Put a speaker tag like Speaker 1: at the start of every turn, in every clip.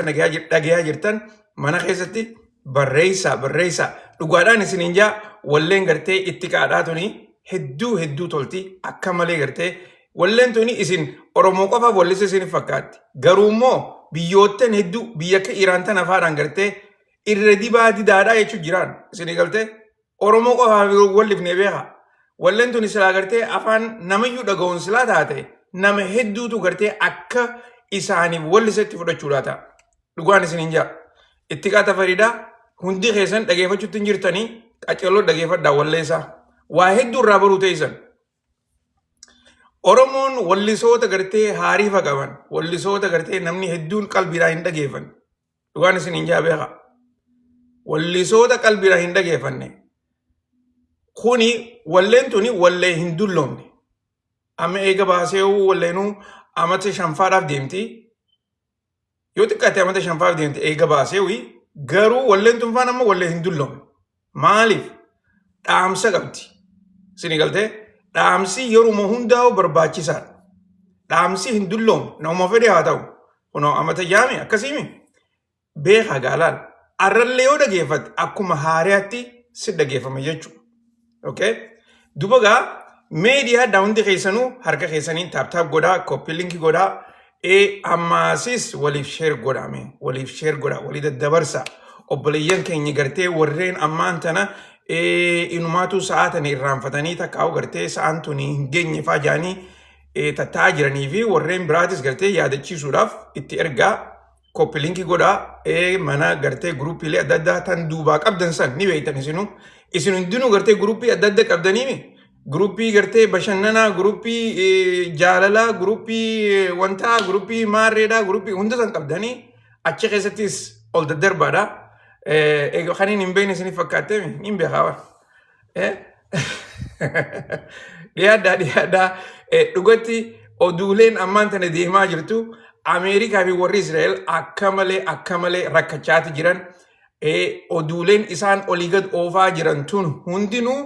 Speaker 1: dhagayaa jirtan mana keessatti barreessaa barreessaa. Dhugaadhaan isiniin jaa, walleen gartee itti qaadhaa tuni hedduu hedduu tolti. Akka malee gartee walleen tuni isin Oromoo qofaaf wallisa isin fakkaatti. Garuu immoo biyyoottan hedduu, biyya akka Iraan tana faadhaan gartee irra dibaa didaadhaa jechuun jiraan isinii galtee. Oromoo qofaaf wallifnee beeka. Walleen tuni silaa gartee afaan namayyuu dhaga'uun silaa taate, nama hedduutu gartee akka isaaniif wallisetti fudhachuudhaa ta'a. Dhugaan isiniin jaa. Itti qaata fariidaa hundi keessan dhageeffachuutti hin jirtanii, qaceloo dhageeffadhaa walleessaa. Waa hedduu irraa baruu teessan. Oromoon wallisoota gartee haariifa qaban, wallisoota gartee namni hedduun qalbiidhaan hin dhageeffanne. Dhugaan isiniin jaa beeka. Wallisoota qalbiidhaan hin dhageeffanne. Kuni walleen tuni wallee hin dulloomne. Amma eega baasee walleenuu amata shanfaadhaaf deemti. Yoo xiqqaate amata shanfaaf deemti eega baasee, garuu walleen tun faan amma wallee hin dulloomne. Maaliif? Dhaamsa qabdi. Isinii galtee? Dhaamsi yeruma hundaa'u barbaachisaadha. Dhaamsi hin dulloomne, nama fedhe haa ta'u. Kunoo amata jaame akkasiimi. Beekaa gaalaal. Arrallee yoo dhageeffatte akkuma haariyaatti si dhageeffama jechuudha. Okay? Duba gaa meediyaa hundi keessanuu harka keessaniin tap tap godhaa, copy link godhaa, ammaasis waliif share godhame, waliif share godhaa, walii daddabarsa. Obboleeyyan keenya gartee warreen ammaan tana inumaatu sa'aa tana irraanfatanii takkaa'u gartee sa'aan tuni hin geenye faa jaanii tattaa'aa jiranii fi warreen biraatis gartee yaadachiisuudhaaf itti ergaa, copy link godhaa. Mana gartee guruupiilee adda addaa tan duubaa qabdan san ni beektan isinu. Isin hundinuu gartee guruupii adda adda qabdaniimi. Guruupii gartee bashannanaa, guruupii jaalalaa, guruupii wantaa, guruupii maarreedhaa, guruupii hunda san qabdanii achi keessattis ol daddarbaadha. Egaa kan hin beekne isinif fakkaattee hin beekaa bara. Dhiyaadhaa, dhiyaadhaa. Dhugatti oduuleen ammaan tana deemaa jirtu, Ameerikaa fi warri Israa'el akka malee akka malee rakkachaati jiran. Oduuleen isaan olii gad oofaa jiran tun hundinuu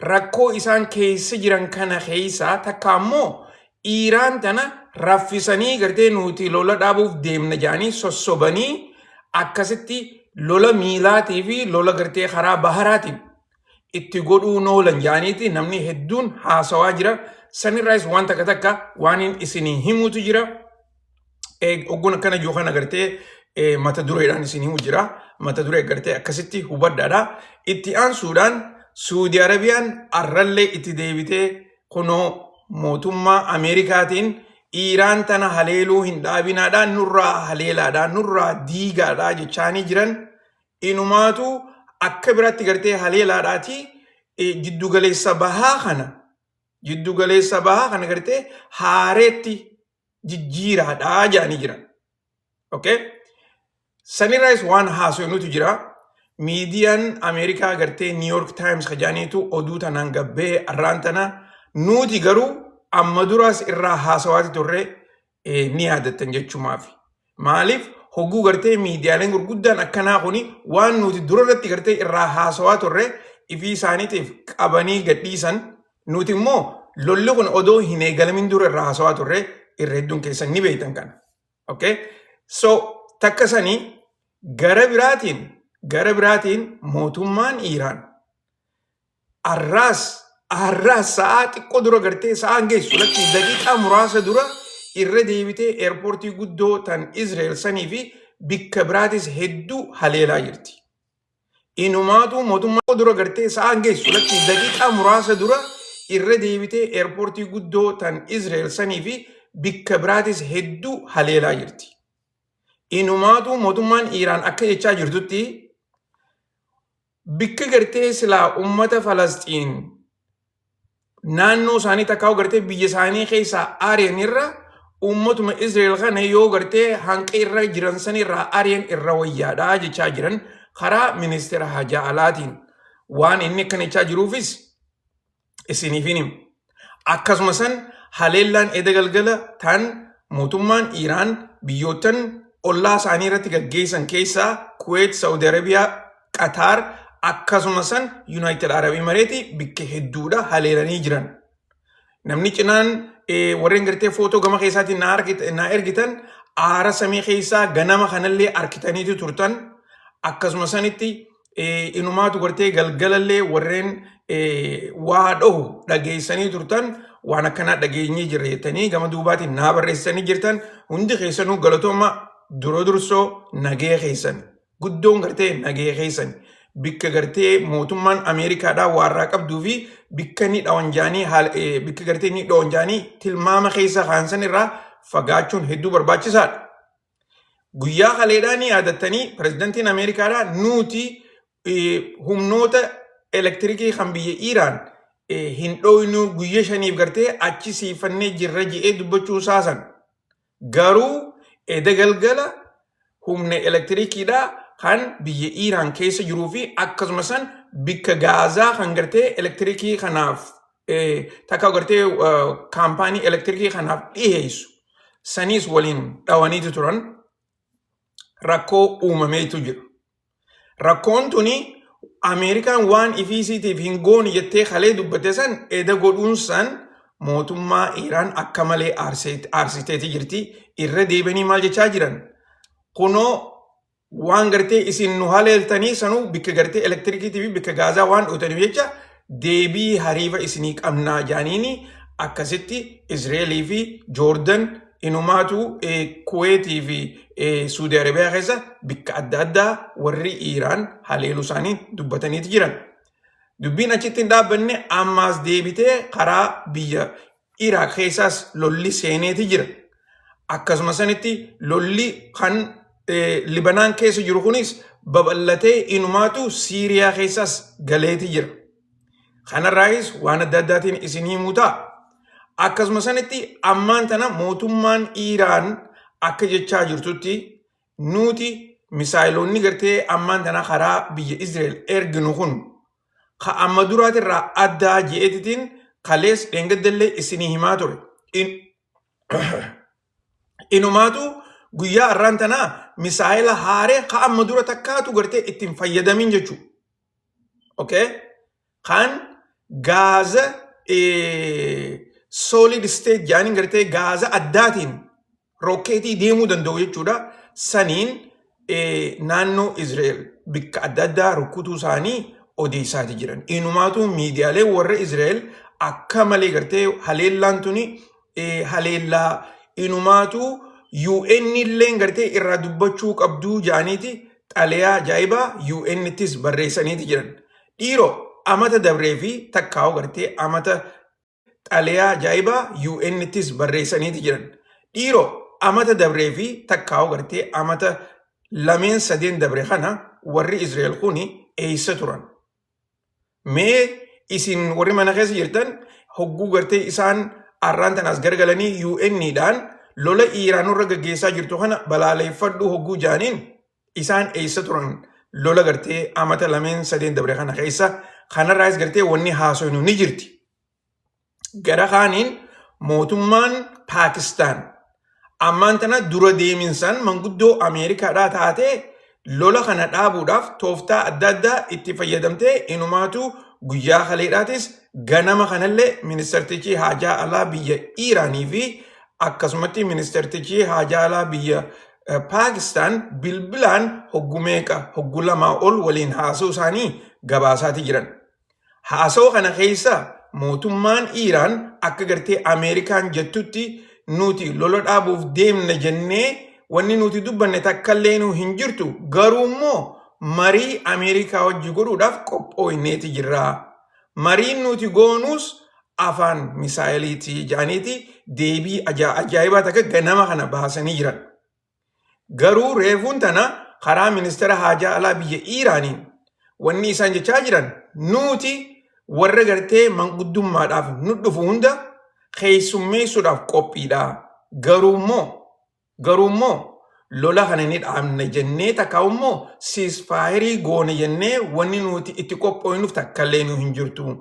Speaker 1: rakkoo isaan keessa jiran kana keessa takka ammoo Iiraan tana raffisanii gartee nuti lola dhaabuuf deemna jedhanii sossobanii, akkasitti lola miilaatii fi lola gartee karaa baharaatiin itti godhuu noolan jedhaniiti namni hedduun haasawaa jira. Sanirraayis waan takka takka waan isinii himuutu jira. Ogguun akkana jiru kana gartee mata dureedhaan isin himu jira. Mata duree gartee akkasitti hubadhaadha. Itti aansuudhaan Suudi Arabiyaan arrallee itti deebitee kunoo mootummaa Ameerikaatiin Iiraan tana haleeluu hin dhaabinaadhaan, nurraa haleelaadhaan, nurraa diigaadhaa jechaanii jiran. Inumaatu akka biratti gartee haleelaadhaati jiddugaleessa bahaa kana gartee haareetti jijjiiraadhaa jedhanii jiran. Okay? Sanirraayis waan haasofnutu jira. Miidiyaan Ameerikaa gartee New York Times kajaaniitu oduu tanaan gabbee arraan tana. Nuti garuu amma duraas irraa haasawaati turre, ni yaadattan jechumaaf. Maaliif? Hogguu gartee miidiyaaleen gurguddaan akkanaa kuni waan nuti dura irratti gartee irraa haasawaa turre ifii isaaniitiif qabanii gadhiisan, nuti immoo lolli kun odoo hin eegalamin dura irraa haasawaa turre, irra hedduun keessan ni beektan kana. Okay? So takka sanii gara biraatiin mootummaan Iiraan arraas sa'aa xiqqoo dura gartee sa'aan geessu lakki daqiiqaa muraasa dura irra deebitee eerpoortii guddoo tan Israa'el sanii fi bikka biraatis hedduu haleelaa jirti. Inumaatu mootummaa dura gartee sa'aan geessu lakki daqiiqaa muraasa dura irra deebitee eerpoortii guddoo tan Israa'el sanii fi bikka biraatis hedduu haleelaa jirti. Inumaatu mootummaan Iiraan akka jechaa jirtutti, bikka gartee silaa ummata Falasxiin naannoo isaanii takkaa'u gartee biyya isaanii keessaa ari'an irra, ummatuma Israa'el kana yoo gartee hanqa irra jiran san irraa ari'an irra wayyaadha jechaa jiran karaa ministeera hajaa alaatiin. Waan inni akkana jechaa jiruufis isiniif hin himu. Akkasuma san haleellaan eda galgala tan mootummaan Iiraan biyyoottan ollaa isaanii irratti gaggeessan keessaa Kuwait, Saudi Arabiyaa, Qatar, akkasuma san United Arab Emirates bikka hedduudha haleelanii jiran. Namni cinaan warreen gartee footoo gama keessaatiin naa ergitan Aara samii keessaa ganama kanallee arkitaniitu turtan. Akkasuma sanitti inumaatu gartee galgalallee warreen waa dhohu dhageessanii turtan. Waan akkanaa dhageenyee jirra jettanii gama duubaatiin naa barreessanii jirtan. Hundi keessanuu galatooma. Dura dursoo nagee keessan guddoon gartee nagee keessan bikka gartee mootummaan Ameerikaadhaa waarraa qabduu fi bikka ni dhawan jaanii bikka gartee ni dhawan jaanii tilmaama keessa kaansan irraa fagaachuun hedduu barbaachisaadha. Guyyaa kaleedhaa ni yaadattanii, pirezidantiin Ameerikaadhaa nuti humnoota elektirikii kan biyya Iiraan hin dhooynu, guyya 5f gartee achi siifannee jirra je'ee dubbachuu saasan. Garuu eda galgala humna elektirikiidhaa kan biyya Iiraan keessa jiruu fi akkasuma san bikka gaazaa kan gartee elektirikii kanaaf takka gartee kaampaanii elektirikii kanaaf dhiheessu saniis waliin dhawaniitu turan, rakkoo uumameetu jira. Rakkoon tuni Ameerikaan waan ifiisiitiif hin goone jettee kalee dubbate san eda godhuun san mootummaa Iiraan akka malee aarsiteeti jirti. Irra deebianii maal jechaa jiran? Kunoo waan gartee isin nu haleeltanii sanuu bikka gartee elektirikiitii fi bikka gaazaa waan dhootaniif jecha deebii hariifa isinii qabnaa jaaniini. Akkasitti Izreelii fi Joordan, inumaatu Kuweetii fi Suudi Arabiyaa keessa bikka adda addaa warri Iiraan haleeluu isaanii dubbataniiti jiran. Dubbiin achitti hin dhaabbanne. Ammaas deebitee karaa biyya Iraaq keessaas lolli seeneeti jira. Akkasuma sanitti lolli kan Libanaan keessa jiru kunis babal'atee inumaatu Siiriyaa keessaas galeeti jira. Kanarraayis waan adda addaatiin isin himuu ta'a. Akkasuma sanitti ammaan tana mootummaan Iiraan akka jechaa jirtutti, nuti misaayiloonni gartee ammaan tana karaa biyya Israa'el erginu kun ka amma duraatirraa addaa je'eetitiin kalees dheengaddallee isinii himaa ture. Inumaatu guyyaa har'aan tanaa misaayila haaree ka amma dura takkaatu gartee ittiin fayyadamin jechuudha. Okay? Kan gaaza solid state jedhanii gartee gaaza addaatiin rokkeetii deemuu danda'u jechuudha. Saniin naannoo Israa'el bikka adda addaa rukutuu isaanii odeessaati jiran. Inumaatu miidiyaalee warra Israa'el akka malee gartee haleellaan tuni haleellaa inumaatu UN illeen gartee irraa dubbachuu qabduu jedhaniiti xalayaa ajaa'ibaa UN'ttis barreessaniiti jiran. Dhiiroo, amata dabree fi takkaa'u gartee amata xalayaa ajaa'ibaa UN'ttis barreessaniiti jiran. Dhiiroo, amata dabree fi takkaa'u gartee amata lameen sadeen dabre kana warri Israa'el kuni eessa turan? Mee isin warri mana keessa jirtan, hogguu gartee isaan arraan tanaas gargalanii UN'dhaan lola Iiraan irra gaggeessaa jirtu kana balaaleeffadhu hogguu jaaniin, isaan eessa turan lola gartee amata lameen sadeen dabre kana keessa? Kanarraas gartee wanni haasofnu ni jirti. Gara kaaniin mootummaan Paakistaan ammaan tana dura deeminsaan manguddoo Ameerikaadhaa taatee lola kana dhaabuudhaaf tooftaa adda addaa itti fayyadamtee, inumaatu guyyaa kaleedhaatis ganama kanallee ministartichi haajaa alaa biyya Iiraanii fi akkasumatti ministartichi haajaa alaa biyya Paakistaan bilbilaan hoggu meeqa, hoggu lamaa ol waliin haasa'uu isaanii gabaasaati jiran. Haasawaa kana keessa mootummaan Iiraan akka gartee Ameerikaan jettutti nuti lola dhaabuuf deemna jennee wanni nuti dubbanne takkallee nu hin jirtu, garuu immoo marii Ameerikaa wajji godhuudhaaf qophooyneeti jirra. Mariin nuti goonuus afaan misaayiliiti jedhaniiti deebii ajaa'ibaa takka ganama kana baasanii jiran. Garuu reefuun tana karaa ministeera haajaa alaa biyya Iiraaniin wanni isaan jechaa jiran, nuti warra gartee manguddummaadhaaf nu dhufu hunda keessummeessuudhaaf qophiidha. Garuu immoo lola kana ni dhaabna jennee takka immoo ceasefire goone jennee wanni nuti itti qophooynuuf takkallee nu hin jirtu.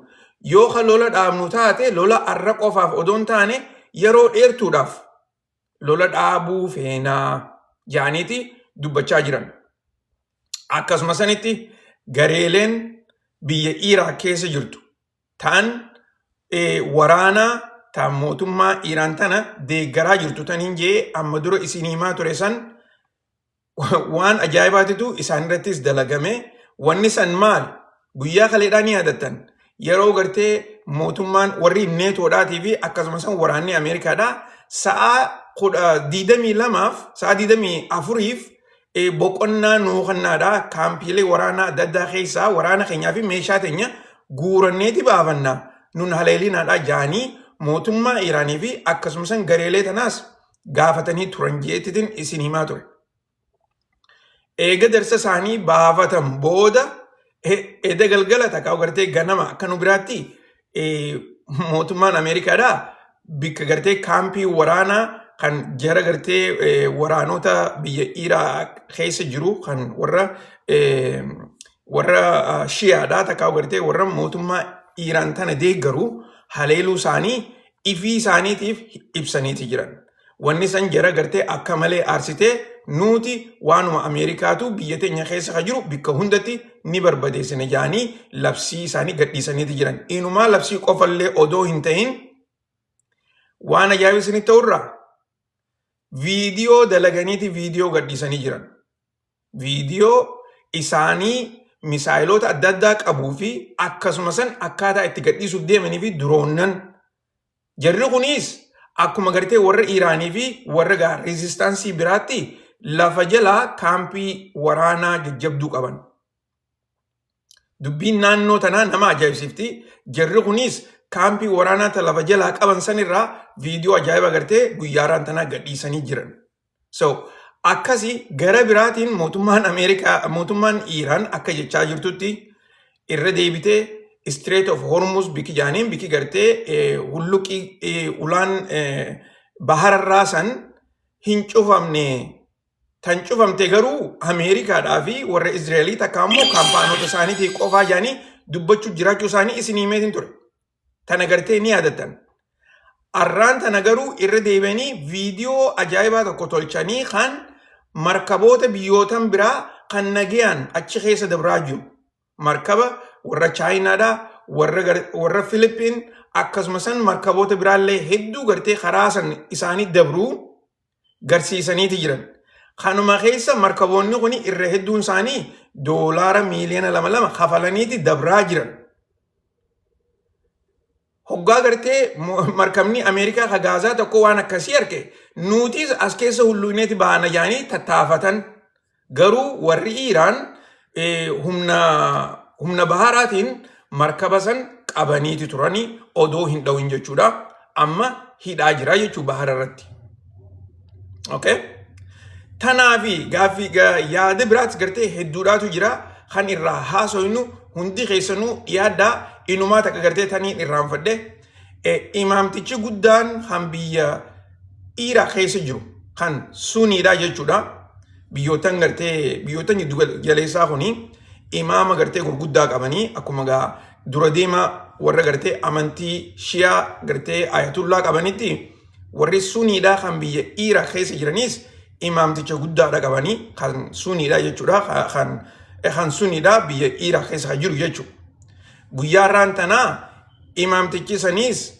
Speaker 1: Yoo ka lola dhaabnu taate, lola arra qofaaf odoo hin taane yeroo dheertuudhaaf lola dhaabuu feenaa jaaniiti dubbachaa jiran. Akkasuma sanitti gareeleen biyya Iraaq keessa jirtu ta'an waraana ta mootummaa Iiraan tana deeggaraa jirtu taniin jee amma dura isin himaa ture san, waan ajaa'ibaatitu isaan irrattis dalagame. Wanni san maal? Guyyaa kaleedhaa ni yaadattan. Yeroo gartee mootummaan warri neetoodhaatii fi akkasumas waraanni Ameerikaadhaa sa'aa 22f sa'aa 24f boqonnaa nuu kennaadhaa, kaampiilee waraanaa adda addaa keessaa waraana keenyaa fi meeshaa teenya guuranneeti baafanna, nun haleelinaadhaa jaanii mootummaa Iiraanii fi akkasumas gareelee tanaas gaafatanii turan jeettitin isin himaa ture. Eega darsa isaanii baafatan booda, eda galgala takka gartee ganama akka nu biraatti, mootummaan Ameerikaadhaa bikka gartee kaampii waraanaa kan jara gartee waraanota biyya Iraaq keessa jiru kan warra Shiyaadhaa takka gartee warra mootummaa Iiraan tana deeggaru haleeluu isaanii ifii isaaniitiif ibsaniiti jiran. Wanni san jara gartee akka malee aarsitee, nuti waanuma Ameerikaatu biyya teenya keessa ka jiru bikka hundatti ni barbadeessine jaanii labsii isaanii gadhiisaniiti jiran. Inumaa labsii qofallee odoo hin ta'in, waan ajaa'iba isinitti ta'urraa viidiyoo dalaganiiti viidiyoo gadhiisanii jiran. Viidiyoo isaanii misaayiloota adda addaa qabuu fi akkasuma san akkaataa itti gadhiisuuf deemanii fi diroonnan. Jarri kunis akkuma gartee warra Iiraanii fi warra gaa resistance biraatti lafa jalaa kaampii waraanaa jajjabduu qaban. Dubbiin naannoo tanaa nama ajaa'ibsiifti. Jarri kunis kaampii waraanaa ta lafa jalaa qaban sanirraa viidiyoo ajaa'iba gartee guyyaaraan tanaa gadhiisanii jiran. So akkasi gara biraatiin mootummaan Ameerikaa, mootummaan Iiraan akka jechaa jirtutti, irra deebitee Strait of Hormuz biki jaaniin, biki gartee hulluqii ulaan bahararraa san hin cufamne. Tan cufamte garuu Ameerikaadhaa fi warra Izraa'elii takka ammoo kaampaanota isaaniitii qofaa jaanii dubbachuu jiraachuu isaanii isin himeetiin ture. Tana gartee ni yaadattan. Arraan tana garuu irra deebi'anii viidiyoo ajaa'ibaa tokko tolchanii kan markaboota biyyootan biraa kan nagayaan achi keessa dabraa jiru. Markaba warra Chaayinaadhaa, warra Filippin, akkasuma san markaboota biraallee hedduu gartee karaa san isaanii dabruu garsiisaniiti jiran. Kanuma keessa markaboonni kun irra hedduun isaanii doolaara miiliyoona lama lama kafalaniiti dabraa jiran. Hoggaa gartee markabni Ameerikaa ka Gaazaa tokko waan akkasii arge, nutis as keessa hulluuneeti baana jaanii tattaafatan. Garuu warri Iiraan humna baharaatiin markaba san qabaniiti turanii odoo hin dhawin jechuudha. Amma hidhaa jira jechuu bahara irratti. Okay? Tanaafi gaaffii yaada biraatti gartee hedduudhaatu jira kan irraa haasoynu. Hundi keessanuu dhiyaaddaa. Inumaa takka gartee taniin irraanfadhe, imaamtichi guddaan kan biyya Iiraaq keessa jiru kan Suniidha jechuudha. Biyyootan gartee biyyootan giddu galeessaa kuni imaama gartee gurguddaa qabanii, akkuma gaa dura deema warra gartee amantii Shiyaa gartee Ayatullaa qabanitti, warri Suniidha kan biyya Iiraaq keessa jiranis imaamticha guddaadha qabanii kan Suniidha jechuudha, kan Suniidha biyya Iiraaq keessa kan jiru jechuudha. Guyyaa irraan tanaa imaamtichi saniis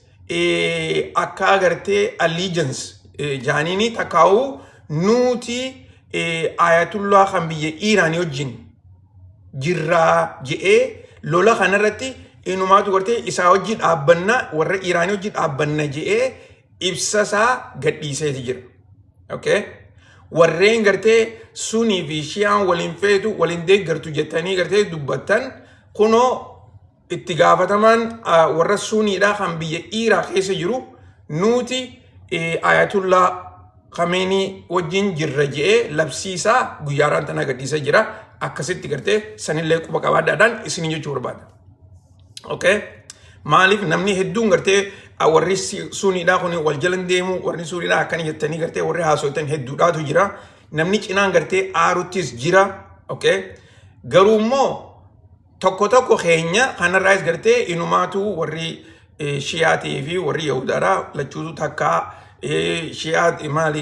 Speaker 1: akka agartee allegiance jaaniini takkaa'u nuti Ayatullaa kan biyya Iiraanii wajjin jirraa je'ee, lola kanarratti inumaatu gartee isaa wajjin dhaabbanna, warra Iiraanii wajjin dhaabbanna je'ee ibsa isaa gadhiiseeti jira. Okay? Warreen gartee Sunii fi Shiyaan waliin feetu, waliin deeggartu jettanii gartee dubbattan, kunoo itti gaafatamaan warra Suniidhaa kan biyya Iiraaq keessa jiru nuti Ayatullaa Kameenii wajjin jirra je'ee labsiisaa guyyaaraan tana gadhiisee jira. Akkasitti gartee sanillee quba qabaadhaadhaan isinii jechuu barbaada. Okay? Maaliif namni hedduun gartee warri Suniidhaa kun wal jalan deemu, warri Suniidhaa akkana jettanii gartee warri haasoitan hedduudhaatu jira. Namni cinaan gartee aaruttis jira. Okay? Garuu immoo tokko tokko keenya kanarraas gartee inumaatu warri Shiyaatii fi warri Yahudaadhaa lachuutu takkaa, Shiyaa maali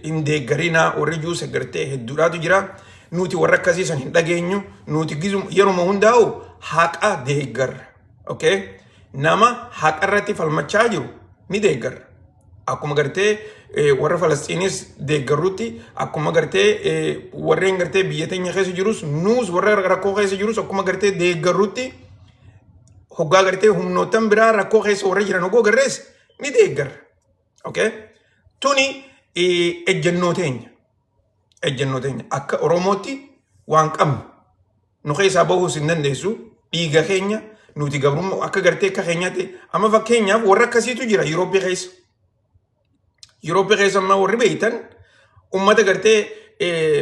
Speaker 1: hin deeggarinaa warri juusa gartee hedduudhaatu jira. Nuti warra akkasii san hin dhageenyu. Nuti yeruma hundaa'u haqa deeggarra. Okay? Nama haqa irratti falmachaa jiru Ni deeggarra. Akkuma gartee warra Falasxiinis deeggarrutti, akkuma gartee warreen gartee biyya teenya keessa jirus, nuus warra rakkoo keessa jirus akkuma gartee deeggarrutti, hoggaa gartee humnoottan biraa rakkoo keessa warra jiran hoggoo garrees ni deeggarra. Okay? Tuni ejjennoo teenya. Ejjennoo teenya. Akka Oromootti waan qabnu nu keessaa bahuus hin dandeessu. Dhiiga keenya nuti gabrummaa akka gartee akka keenyaatti. Amma fakkeenyaaf warra akkasiitu jira Yurooppii keessa. Yurooppii keessa amma warri beeytan, ummata gartee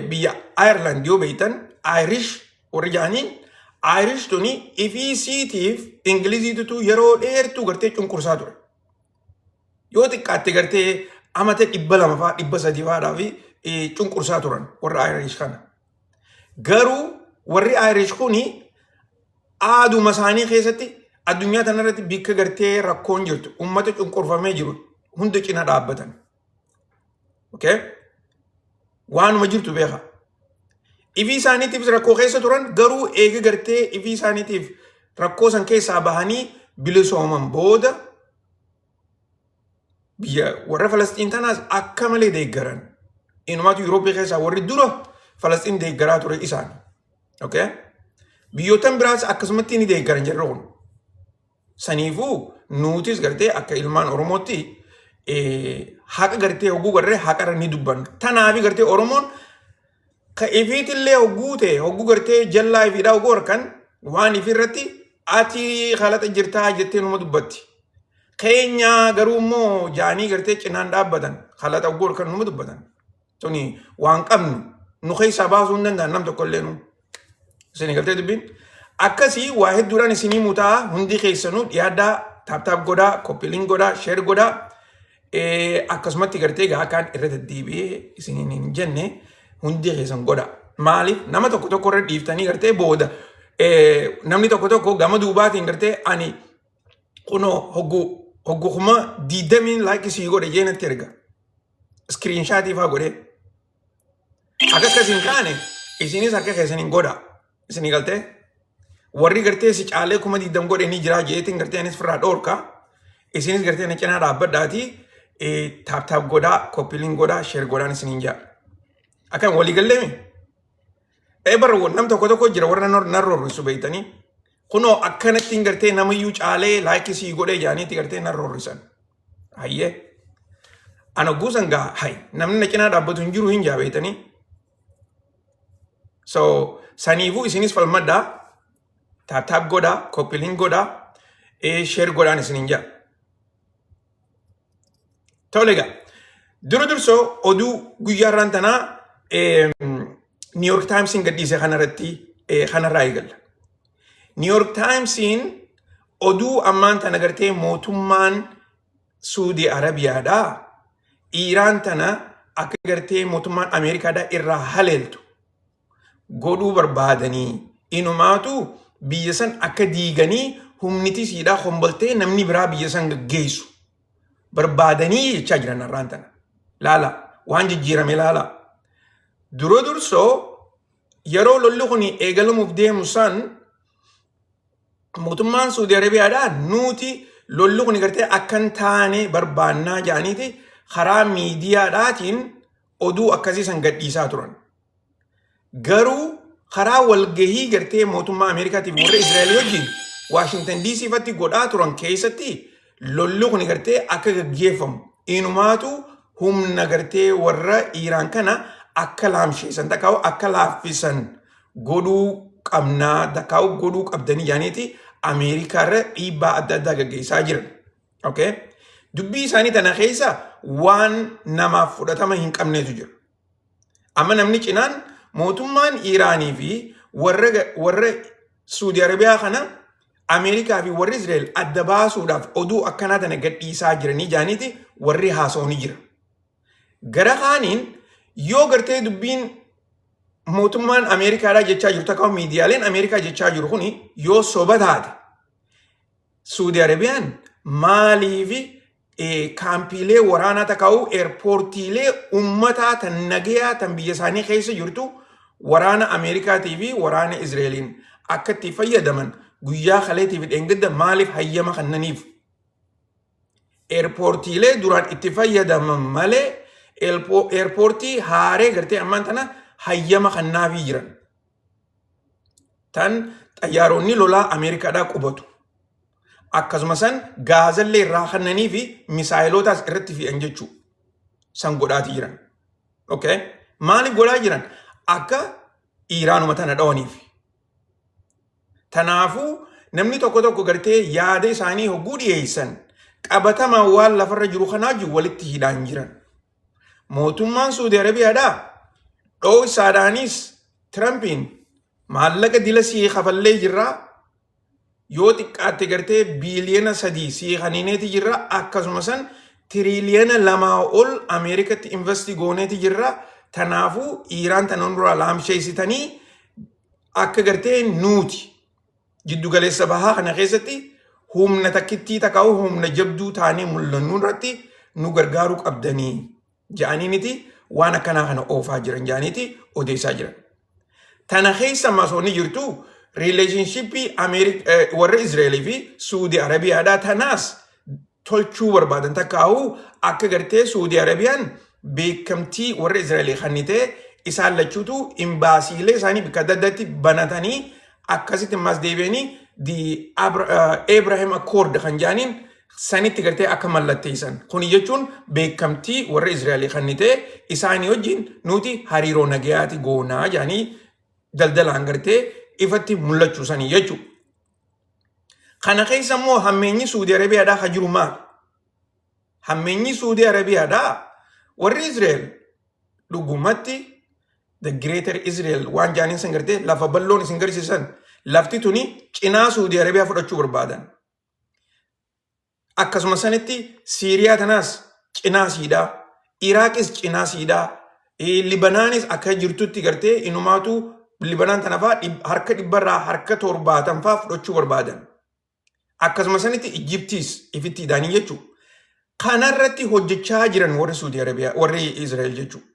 Speaker 1: biyya Ireland yoo beeytan, Irish warri jedhaniin, Irish tuni ifii siitiif Ingiliziitutu yeroo dheertuu gartee cunqursaa ture. Yoo xiqqaatte gartee amata 200 fa'aa 300 fa'aadhaa fi cunqursaa turan warra Irish kana. Garuu warri Irish kuni aaduma isaanii keessatti addunyaa tanarratti bikka gartee rakkoon jirtu, ummata cunqurfamee jiru hunda cina dhaabbatan. Okay? Waanuma jirtu beeka. Ifii isaaniitiifis rakkoo keessa turan, garuu eega gartee ifii isaaniitiif rakkoo san keessaa bahanii bilisooman booda biyya warra Falasxiin tanaas akka malee deeggaran. Inumaatu Yurooppii keessaa warri dura Falasxiin deeggaraa ture isaan. Okay? Biyyootan biraas akkasumatti ni deeggaran jarri kun. Saniifuu nutis gartee akka ilmaan Oromootti haqa gartee hogguu garree haqarra ni dubbanna. Tanaafi gartee Oromoon ka ifiitillee hogguu ta'e, hogguu gartee jallaa ifiidhaa hogguu harkan waan ifirratti ati halaxa jirtaa jettee numa dubbatti. Keenya garuu immoo jaanii gartee cinaan dhaabbatan, halaxa hogguu harkan numa dubbatan. Tuni waan qabnu nu keessaa baasuu hin danda'an nam tokko illee nu. Isin galtee dubbiin? Akkasii waa hedduudhaan isinii mutaa. Hundi keessanuu dhiyaadhaa, tap tap godhaa, copy link godhaa, share godhaa. Akkasumatti gartee gaakaan irra deddeebi'ee isiniin hin jenne hundi keessan godha. Maaliif nama tokko tokko irra dhiiftanii gartee booda namni tokko tokko gama duubaatiin gartee ani kunoo hogguu hogguu 20,000 like sii godhe jeenatti erga. Screenshot faa godhee. Akka akkas hin taane isinis harka keessaniin godha. Isinii galtee? Warri gartee si caalee 20,000 godhe ni jira jeetiin gartee anis firraa dhoorka. Isinis gartee na cinaa dhaabbadhaatii tap tap godhaa, copy link godhaa, share godhaan isiniin jaa. Akkam, walii galleemi? Ee, bara nam tokko tokko jira warra nan roorrisu beeytanii. Kunoo akkanatti hin gartee namayyuu caalee like sii godhee jaaniitti gartee nan roorrisan. Hayyee. Ana guusan gaa hay namni na cinaa dhaabbatu hin jiru hin jaa beeytanii. So saniifuu isinis falmadhaa, tap tap godhaa, copy link godhaa, share godhaan isiniin jaa. Tole egaa, dura dursoo oduu guyyaa irraan tanaa New York Timesiin gadhiise kanarratti kanarraa eegalla. New York Timesiin oduu ammaan tana gartee mootummaan Suudii Arabiyaadhaa Iiraan tana akka gartee mootummaan Ameerikaadhaa irraa haleeltu godhuu barbaadanii, inumaatu biyya san akka diiganii humniti siidhaa komboltee namni biraa biyya san gaggeessu barbaadanii jechaa jiran har'aan tana. Laala, waan jijjiirame laala. Dura dursoo yeroo lolli kun eegalamuuf deemu san mootummaan Suudii Arabiyaadhaa nuti lolli kun gartee akka hin taane barbaannaa jedhaniiti karaa miidiyaadhaatiin oduu akkasii san gadhiisaa turan. Garuu karaa walgahii gartee mootummaa Ameerikaatiif warra Israa'el wajjin Waashintan DC fatti godhaa turan keessatti lolli kun gartee akka gaggeeffamu, inumaatu humna gartee warra Iiraan kana akka laamsheessan takkaa'u akka laaffisan godhuu qabnaa takkaa'u godhuu qabdanii jaaniiti Ameerikaa irra dhiibbaa adda addaa gaggeessaa jiran. Okay? Dubbii isaanii tana keessa waan namaaf fudhatama hin qabneetu jira. Amma namni cinaan mootummaan Iiraanii fi warra Suudi Arabiyaa kana Ameerikaa fi warri Israa'el adda baasuudhaaf oduu akkanaa tana gadhiisaa jiranii jaaniiti warri haasa'u ni jira. Gara kaaniin yoo gartee dubbiin mootummaan Ameerikaadhaa jechaa jiru takka miidiyaaleen Ameerikaa jechaa jiru kuni yoo soba taate, Suudi Arabiyaan maaliif kaampiilee waraanaa takkaa'u eerpoortiilee uummataa tan nagayaa tan biyya isaanii keessa jirtu waraana Ameerikaatii fi waraana Israa'eliin akka itti fayyadaman guyyaa kaleetii fi dheengadda maaliif hayyama kennaniif? Eerpoortiilee duraan itti fayyadaman malee eerpoortii haaree gartee ammaan tana hayyama kannaafii jiran. Tan xayyaaronni lolaa Ameerikaadhaa qubatu. Akkasuma san gaazallee irraa kannanii fi misaayilootaas irratti fe'an jechuudha. San godhaatii jiran. Okay. Maaliif godhaa jiran? Akka Iiraanuma tana dhawaniif. Tanaafuu namni tokko tokko gartee yaada isaanii hogguu dhiyeessan qabatamaan waan lafarra jiru kanaa jiru walitti hidhaan jiran. Mootummaan Suudi Arabiyaadhaa dhooysaadhaanis Tirampiin maallaqa dila sii kafallee jirraa, yoo xiqqaatte gartee biiliyoona 3 sii kaniineeti jirra, akkasuma san tiriiliyoona 2 ol Ameerikatti invest gooneeti jirra, tanaafuu Iiraan tana duraa laamsheessitanii akka gartee nuuti jiddugaleessa bahaa kana keessatti humna takkittii takkaa'u humna jabduu taanee mul'annuu irratti nu gargaaruu qabdanii ja'aniiniti waan akkanaa kana oofaa jiran ja'aniiti odeessaa jiran. Tana keessa masoonni jirtu relationship warra Israa'elii fi Suudi Arabiyaadhaa tanaas tolchuu barbaadan, takkaa'u akka gartee Suudi Arabiyaan beekamtii warra Israa'elii kennitee isaan lachuutu imbaasiilee isaanii bakka adda addaatti banatanii akkasitti ammas deebi'anii the Abraham Accord kan jedhaniin sanitti gartee akka mallatteessan. Kuni jechuun beekamtii warra Israa'elii kennitee isaanii wajjin nuti hariiroo nagayaati goonaa jedhanii daldalaan gartee ifatti mul'achuu sanii jechuudha. Kana keessa immoo hammeenyi Suudi Arabiyaadhaa ka jiru maali? Hammeenyi Suudi Arabiyaadhaa warri Israa'el dhugumatti the greater Israel waan jaaniin san gartee lafa bal'oon isin garsiisan, lafti tuni cinaa Suudi Arabiyaa fudhachuu barbaadan. Akkasuma sanitti Siiriyaa tanaas cinaa siidhaa, Iraaqis cinaa siidhaa, Libanaanis akka jirtutti gartee inumaatu Libanaan tana fa'aa harka dhibbarraa harka 70 fa'aa fudhachuu barbaadan. Akkasuma sanitti Ijiptiis ifitti hidhaanii jechuudha. Kanarratti hojjechaa jiran warri Suudi Arabiyaa, warri Israa'el jechuudha.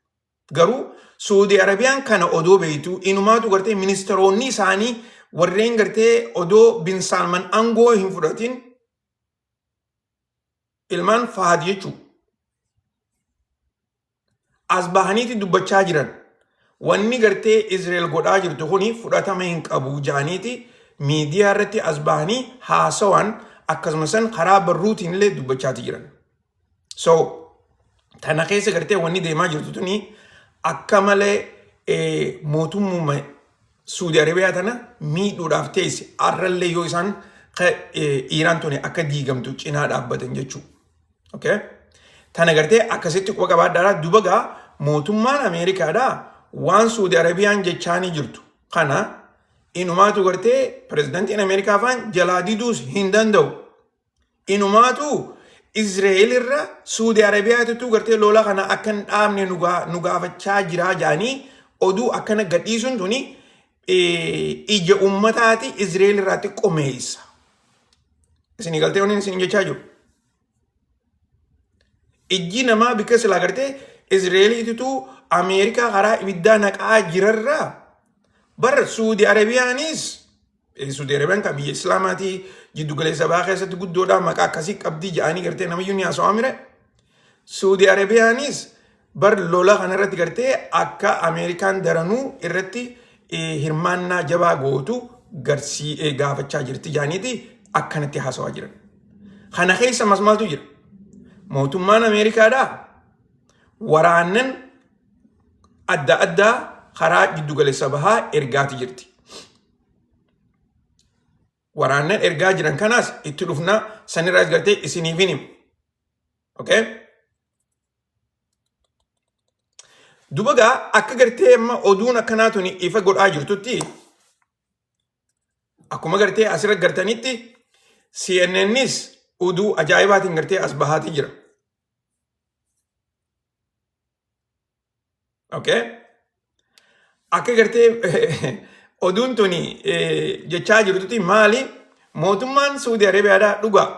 Speaker 1: Garuu Suudi Arabiyaan kana odoo beektu, inumaatu gartee ministeeronni isaanii warreen gartee odoo Bin Salman aangoo hin fudhatin ilmaan Fahad jechuudha. As bahaniiti dubbachaa jiran. Wanni gartee Israa'el godhaa jirtu kuni fudhatama hin qabu jedhaniiti miidiyaa irratti as bahanii haasawan, akkasuma san karaa barruutiin illee dubbachaati jiran. So tana keessa gartee wanni deemaa jirtu tuni akka malee mootummuma Suudi Arabiyaa tana miidhuudhaaf teesse arrallee yoo isaan Iiraan tuni akka diigamtu cinaa dhaabbatan jechuudha. Okay? Tana gartee akkasitti quba qabaadhaadha. Duba gaa mootummaan Ameerikaadhaa waan Suudi Arabiyaan jechaanii jirtu kana inumaatu gartee pirezidantiin Ameerikaa faan jalaa diduus hin danda'u. Inumaatu Israa'el irra Suudi Arabiyaatitu gartee lola kana akka hin dhaabne nu gaafachaa jiraa jedhanii oduu akkana gadhiisuun tuni ija ummataati Israa'el irraa xiqqomeessa. Isinii galtee wanni isin jechaa jiru? Ijji namaa bikka silaa gartee Israa'eliititu Ameerikaa karaa ibiddaa naqaa jirarraa bara Suudi Arabiyaanis, Suudi Arabiyaan kan biyya Islaamaatii jiddu galeessa bahaa keessatti guddoodhaa maqaa akkasii qabdii jedhanii gartee namayyuu ni haasawaa mire. Suudi Arabiyaanis bar lola kanarratti gartee akka Ameerikaan daranuu irratti hirmaannaa jabaa gootu garsii gaafachaa jirti jedhaniiti akkanatti haasawaa jiran. Kana keessa mas maaltu jira? Mootummaan Ameerikaadhaa waraannan adda addaa karaa giddugaleessa bahaa ergaati jirti. Waraannan ergaa jiran kanaas itti dhufna, sanirraas gartee isiniif hin himu. Okay? Duba gaa akka gartee amma oduun akkanaa tuni ifa godhaa jirtutti, akkuma gartee asirra gartanitti CNNs oduu ajaa'ibaatiin gartee as bahaatii jira. Okay? Akka gartee oduun tuni jechaa jirtutti maali? Mootummaan Saudi Arabiyaadhaa dhugaa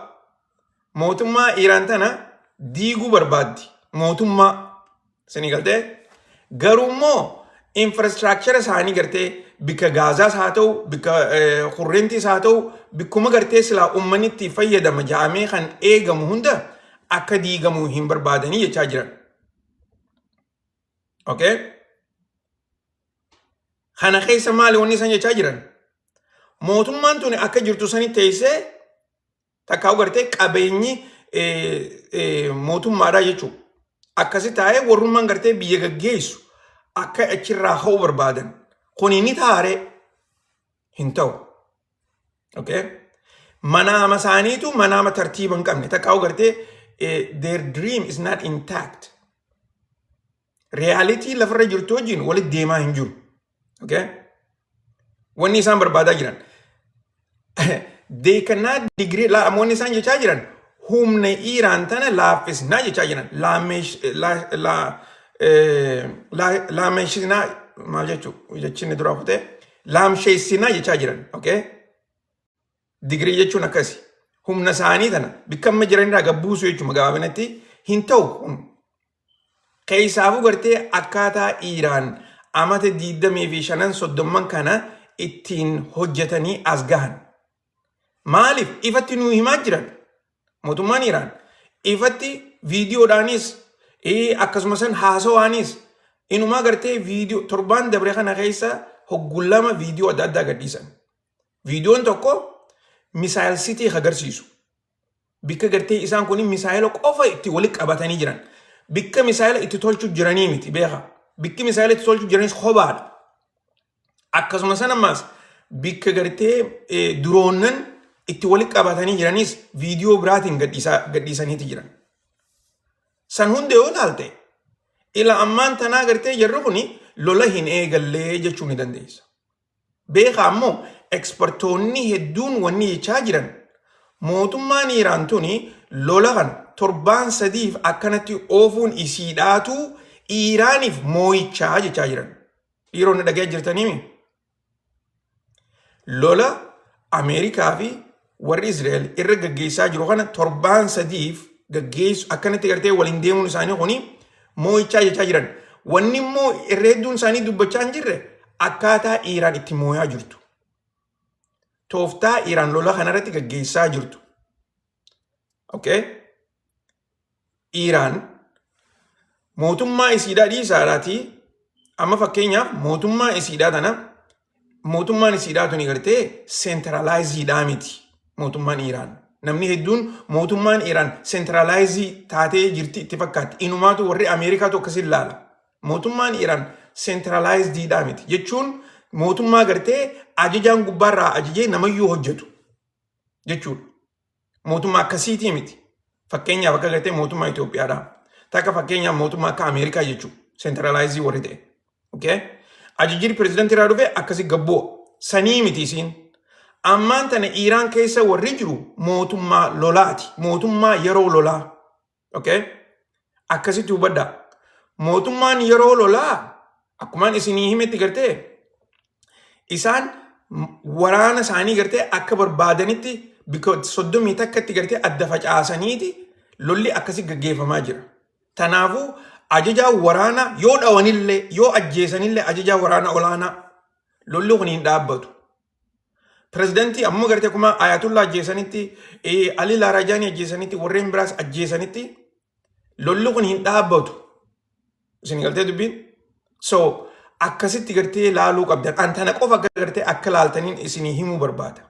Speaker 1: mootummaa Iiraan tana diiguu barbaaddi. Mootummaa isinii galtee, garuu immoo infrastructure isaanii gartee bikka gaazaas haa ta'u, bikka kurrentiis haa ta'u, bikkuma gartee silaa uummanni itti fayyadama ja'amee kan eegamu hunda akka diigamu hin barbaadanii jechaa jiran. Okay? Kana keessa maali wanni isaan jechaa jiran? Mootummaan tuni akka jirtu sani teessee takkaa gartee qabeenyi mootummaadhaa jechuudha. Akkasi taa'ee warrummaan gartee biyya gaggeessu akka achirraa ka'uu barbaadan. Kuni ni taaree hin ta'u. Okay? Manaama isaaniitu manaama tartiiba hin qabne. Takkaa gartee their dream is not intact. Reality lafarra jirtu wajjin walitti deemaa hin jiru. Okay? Wanni isaan barbaadaa jiran. They cannot degrade, wanni isaan jechaa jiran humna Iiraan tana laaffisnaa jechaa jiran. Laameeshinaa maal jechuu jechinni dura kutee laamsheessinaa jechaa jiran. Okay? Degrade jechuun akkasi. Humna isaanii tana bikka amma jiranirraa gabbuusu jechuudha gabaabinatti hin ta'u kun. Keessaafuu gartee akkaataa Iiraan amata 25 30 kana ittiin hojjetanii as gahan. Maaliif ifatti nuu himaa jiran? Mootummaan Iiraan ifatti viidiyoodhaanis, akkasumas haasawaanis, inumaa gartee viidiyoo torbaan dabre kana keessa hoggullama viidiyoo adda addaa gadhiisan. Viidiyoon tokko missile city agarsiisu. Bikka gartee isaan kun misaayila qofa itti walitti qabatanii jiran. Bikka misaayila itti tolchuu jiranii miti, beeka. Bikki misaayila itti tolchuu jiranis kophaadha. Akkasuma san ammaas bikka gartee duroonnan itti walitti qabatanii jiranis viidiyoo biraatiin gadhiisaniiti jiran. San hunda yoo ilaalte, ila ammaan tanaa gartee jarri kuni lola hin eegallee jechuu ni dandeessa. Beekaa ammoo ekspertoonni hedduun wanni jechaa jiran, mootummaan Iiraan tuni lola kana torbaan 3f akkanatti oofuun isiidhaatu Iiraaniif moo'ichaa jechaa jiran. Dhiironni, dhagee jirtaniimi? Lola Ameerikaa fi warri Israa'el irra gaggeessaa jiru kana torbaan 3f gaggeessu akkanatti gartee waliin deemuun isaanii kuni moo'ichaa jechaa jiran. Wanni immoo irra hedduun isaanii dubbachaa hin jirre akkaataa Iiraan itti moo'aa jirtu. Tooftaa Iiraan lola kanarratti gaggeessaa jirtu. Okay? Iiraan mootummaa isiidhaa dhiisaadhaatii, amma fakkeenyaaf mootummaa isiidhaa tana, mootummaan isiidhaa tuni gartee centralized miti mootummaan Iiraan. Namni hedduun mootummaan Iiraan centralize taatee jirti itti fakkaatti. Inumaatu warri Ameerikaatu akkasiin ilaala. Mootummaan Iiraan centralized miti jechuun mootummaa gartee ajajaan gubbaarraa ajajee namayyuu hojjetu jechuudha. Mootummaa akkasiitii miti. Fakkeenyaaf akka gartee mootummaa Itoophiyaadha. Takka fakkeenyaaf mootummaa akka Ameerikaa jechuudha. Centralize warri ta'e. Okay? Ajajjiin pirezidantii irraa dhufe akkasii gabboo. Sanii miti isiin. Ammaan tana Iiraan keessa warri jiru mootummaa lolaati. Mootummaa yeroo lolaa. Okay? Akkasitti hubadhaa. Mootummaan yeroo lolaa akkumaan isinii himetti gartee isaan waraana isaanii gartee akka barbaadanitti bikka 31tti gartee adda facaasaniiti lolli akkasii gaggeeffamaa jira. Kanaafuu ajajaa waraanaa yoo dhawanillee, yoo ajjeesanillee, ajajaa waraanaa olaanaa lolli kun hin dhaabbatu. Pirezidantii ammoo gartee akkuma Ayatollah ajjeesanitti, Ali Laarajaanii ajjeesanitti, warreen biraas ajjeesanitti lolli kun hin dhaabbatu. Isin galtee dubbiin? So akkasitti gartee laaluu qabdan. An tana qofa akka gartee akka laaltaniin isinii himuu barbaada.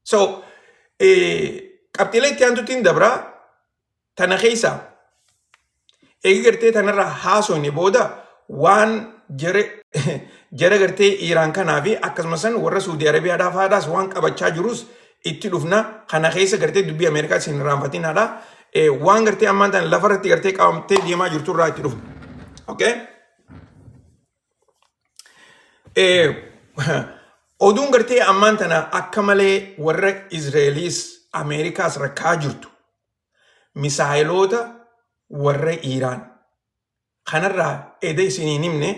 Speaker 1: So qabxiilee itti aantutti dabraa. Tana keessa eegi gartee tanarraa haasofne booda waan jara gartee Iiraan kanaa fi akkasumas warra Suudii Arabiyaadhaa faadhaas waan qabachaa jirus itti dhufna. Kana keessa gartee dubbii Ameerikaa isin irraanfatinaadha. Waan gartee ammaan tana lafarratti gartee qabamtee deemaa jirtu irraa itti dhufna. Okay? Oduun gartee ammaan tana akka malee warra Izraelis Ameerikaas rakkaa jirtu misaayiloota warra Iiraan kanarraa eda isiniin himne,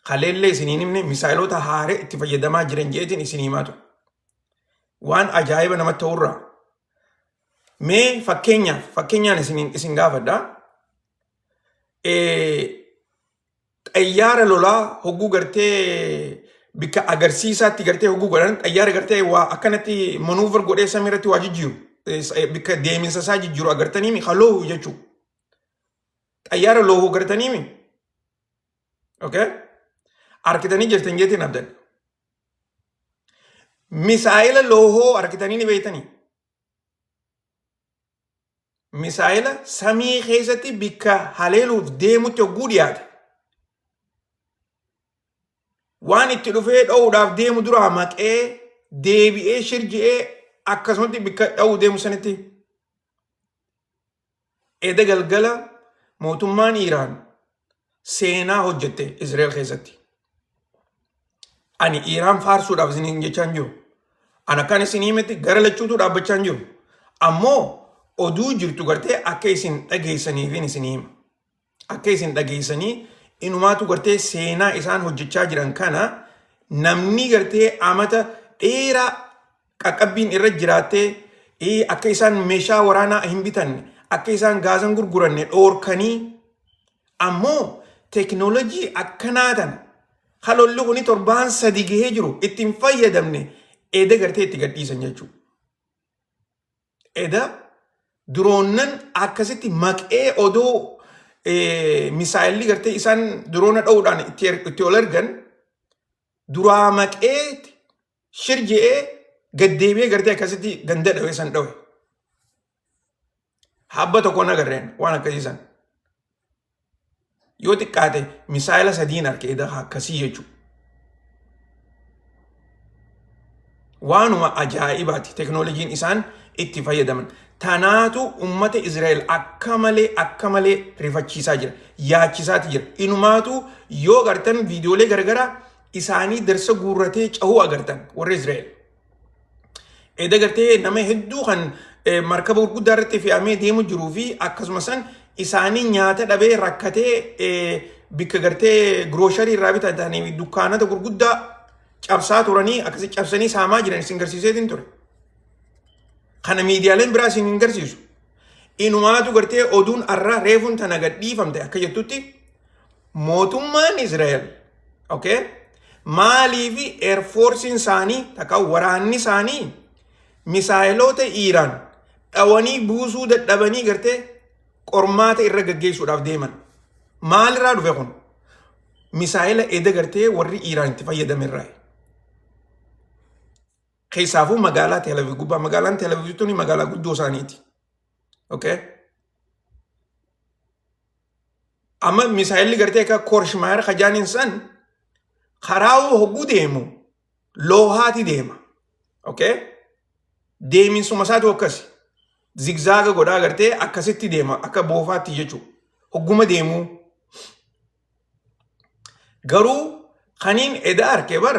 Speaker 1: kaleellee isiniin himne, misaayiloota haaree itti fayyadamaa jiran jeetiin isin himaa ture. Waan ajaa'iba namatti ta'urraa. Mee fakkeenyaaf fakkeenyaan isin gaafadha. Xayyaara lolaa hogguu gartee bikka agarsiisaatti gartee hogguu godhan, xayyaara gartee waa akkanatti maneuver godhee samii irratti waa jijjiiru. bikka deeminsa isaa jijjiiru agartaniimi ka loohu jechuudha. Xayyaara loohu agartaniimi. Okay? Arkitanii jirtan jeetiin abdan. Misaayila loohoo arkitanii ni beektanii. Misaayila samii keessatti bikka haleeluuf deemutti hogguu dhiyaate. Waan itti dhufee dho'uudhaaf deemu duraa maqee deebi'ee shirji'ee akkasumatti bikka dha'uu deemu sanitti eda galgala mootummaan Iiraan seenaa hojjette Israa'el keessatti. Ani Iiraan faarsuudhaaf isiniin jechaa hin jiru. Ani akkaan isin himetti gara lachuutu dhaabbachaa hin jiru. Ammoo oduu jirtu gartee akka isin dhageessaniifin isin hima. Akka isin dhageessanii inumaatu gartee seenaa isaan hojjechaa jiran kana namni gartee amata dheeraa qaqqabbiin irra jiraattee akka isaan meeshaa waraanaa hin bitanne akka isaan gaazan gurguranne dhoorkanii ammoo teekinooloojii akkanaa tana halolli kuni torbaan 3 gahee jiru ittiin fayyadamne eda gartee itti gadhiisan jechuudha. Eda diroonnan akkasitti maqee odoo misaayilli gartee isaan diroona dha'uudhaan itti ol ergan duraa maqee shir je'ee gad deebi'ee gartee akkasitti ganda dhawe san dhawe. Habba tokko hin agarreen waan akkasii san. Yoo xiqqaate misaayila sadiin arke eda akkasii jechuudha. Waanuma ajaa'ibaati teknooloojiin isaan itti fayyadaman. Tanaatu ummata Israa'el akka malee akka malee rifachiisaa jira. Yaachisaati jira. Inumaatu yoo gartan viidiyoolee garagaraa isaanii darsa guurratee cahuu agartan warra Israa'el. Eda gartee nama hedduu kan markaba gurguddaa irratti fe'amee deemu jiruu fi akkasuma san isaanii nyaata dhabee rakkatee bikka gartee giroosharii irraa bitatanii fi dukkaanota gurguddaa cabsaa turanii akkasi cabsanii saamaa jiran isin garsiiseetiin ture. Kana miidiyaaleen biraa isin hin garsiisu. Inumaatu gartee oduun arraa reefuun tana gadhiifamte akka jettutti mootummaan Israa'el okay, maaliifi eerfoorsiin isaanii takka waraanni isaanii misaayiloota Iiraan dhawanii buusuu dadhabanii gartee qormaata irra gaggeessuudhaaf deeman. Maalirraa dhufe kun? Misaayila eda gartee warri Iiraan itti fayyadame irraa. Keessaafuu magaalaa Tel Aviv gubbaa. Magaalaan Tel Aviv tuni magaalaa guddoo isaaniiti. Okay? Amma misaayilli gartee akka Korshmaayar kajaaniin san karaa hogguu deemu loohaati deema. Okay? Deeminsuma isaatu akkasi. Zigzaaga godhaa gartee akkasitti deema akka boofaatti jechuudha. Hogguma deemuu. Garuu kaniin eda arke bar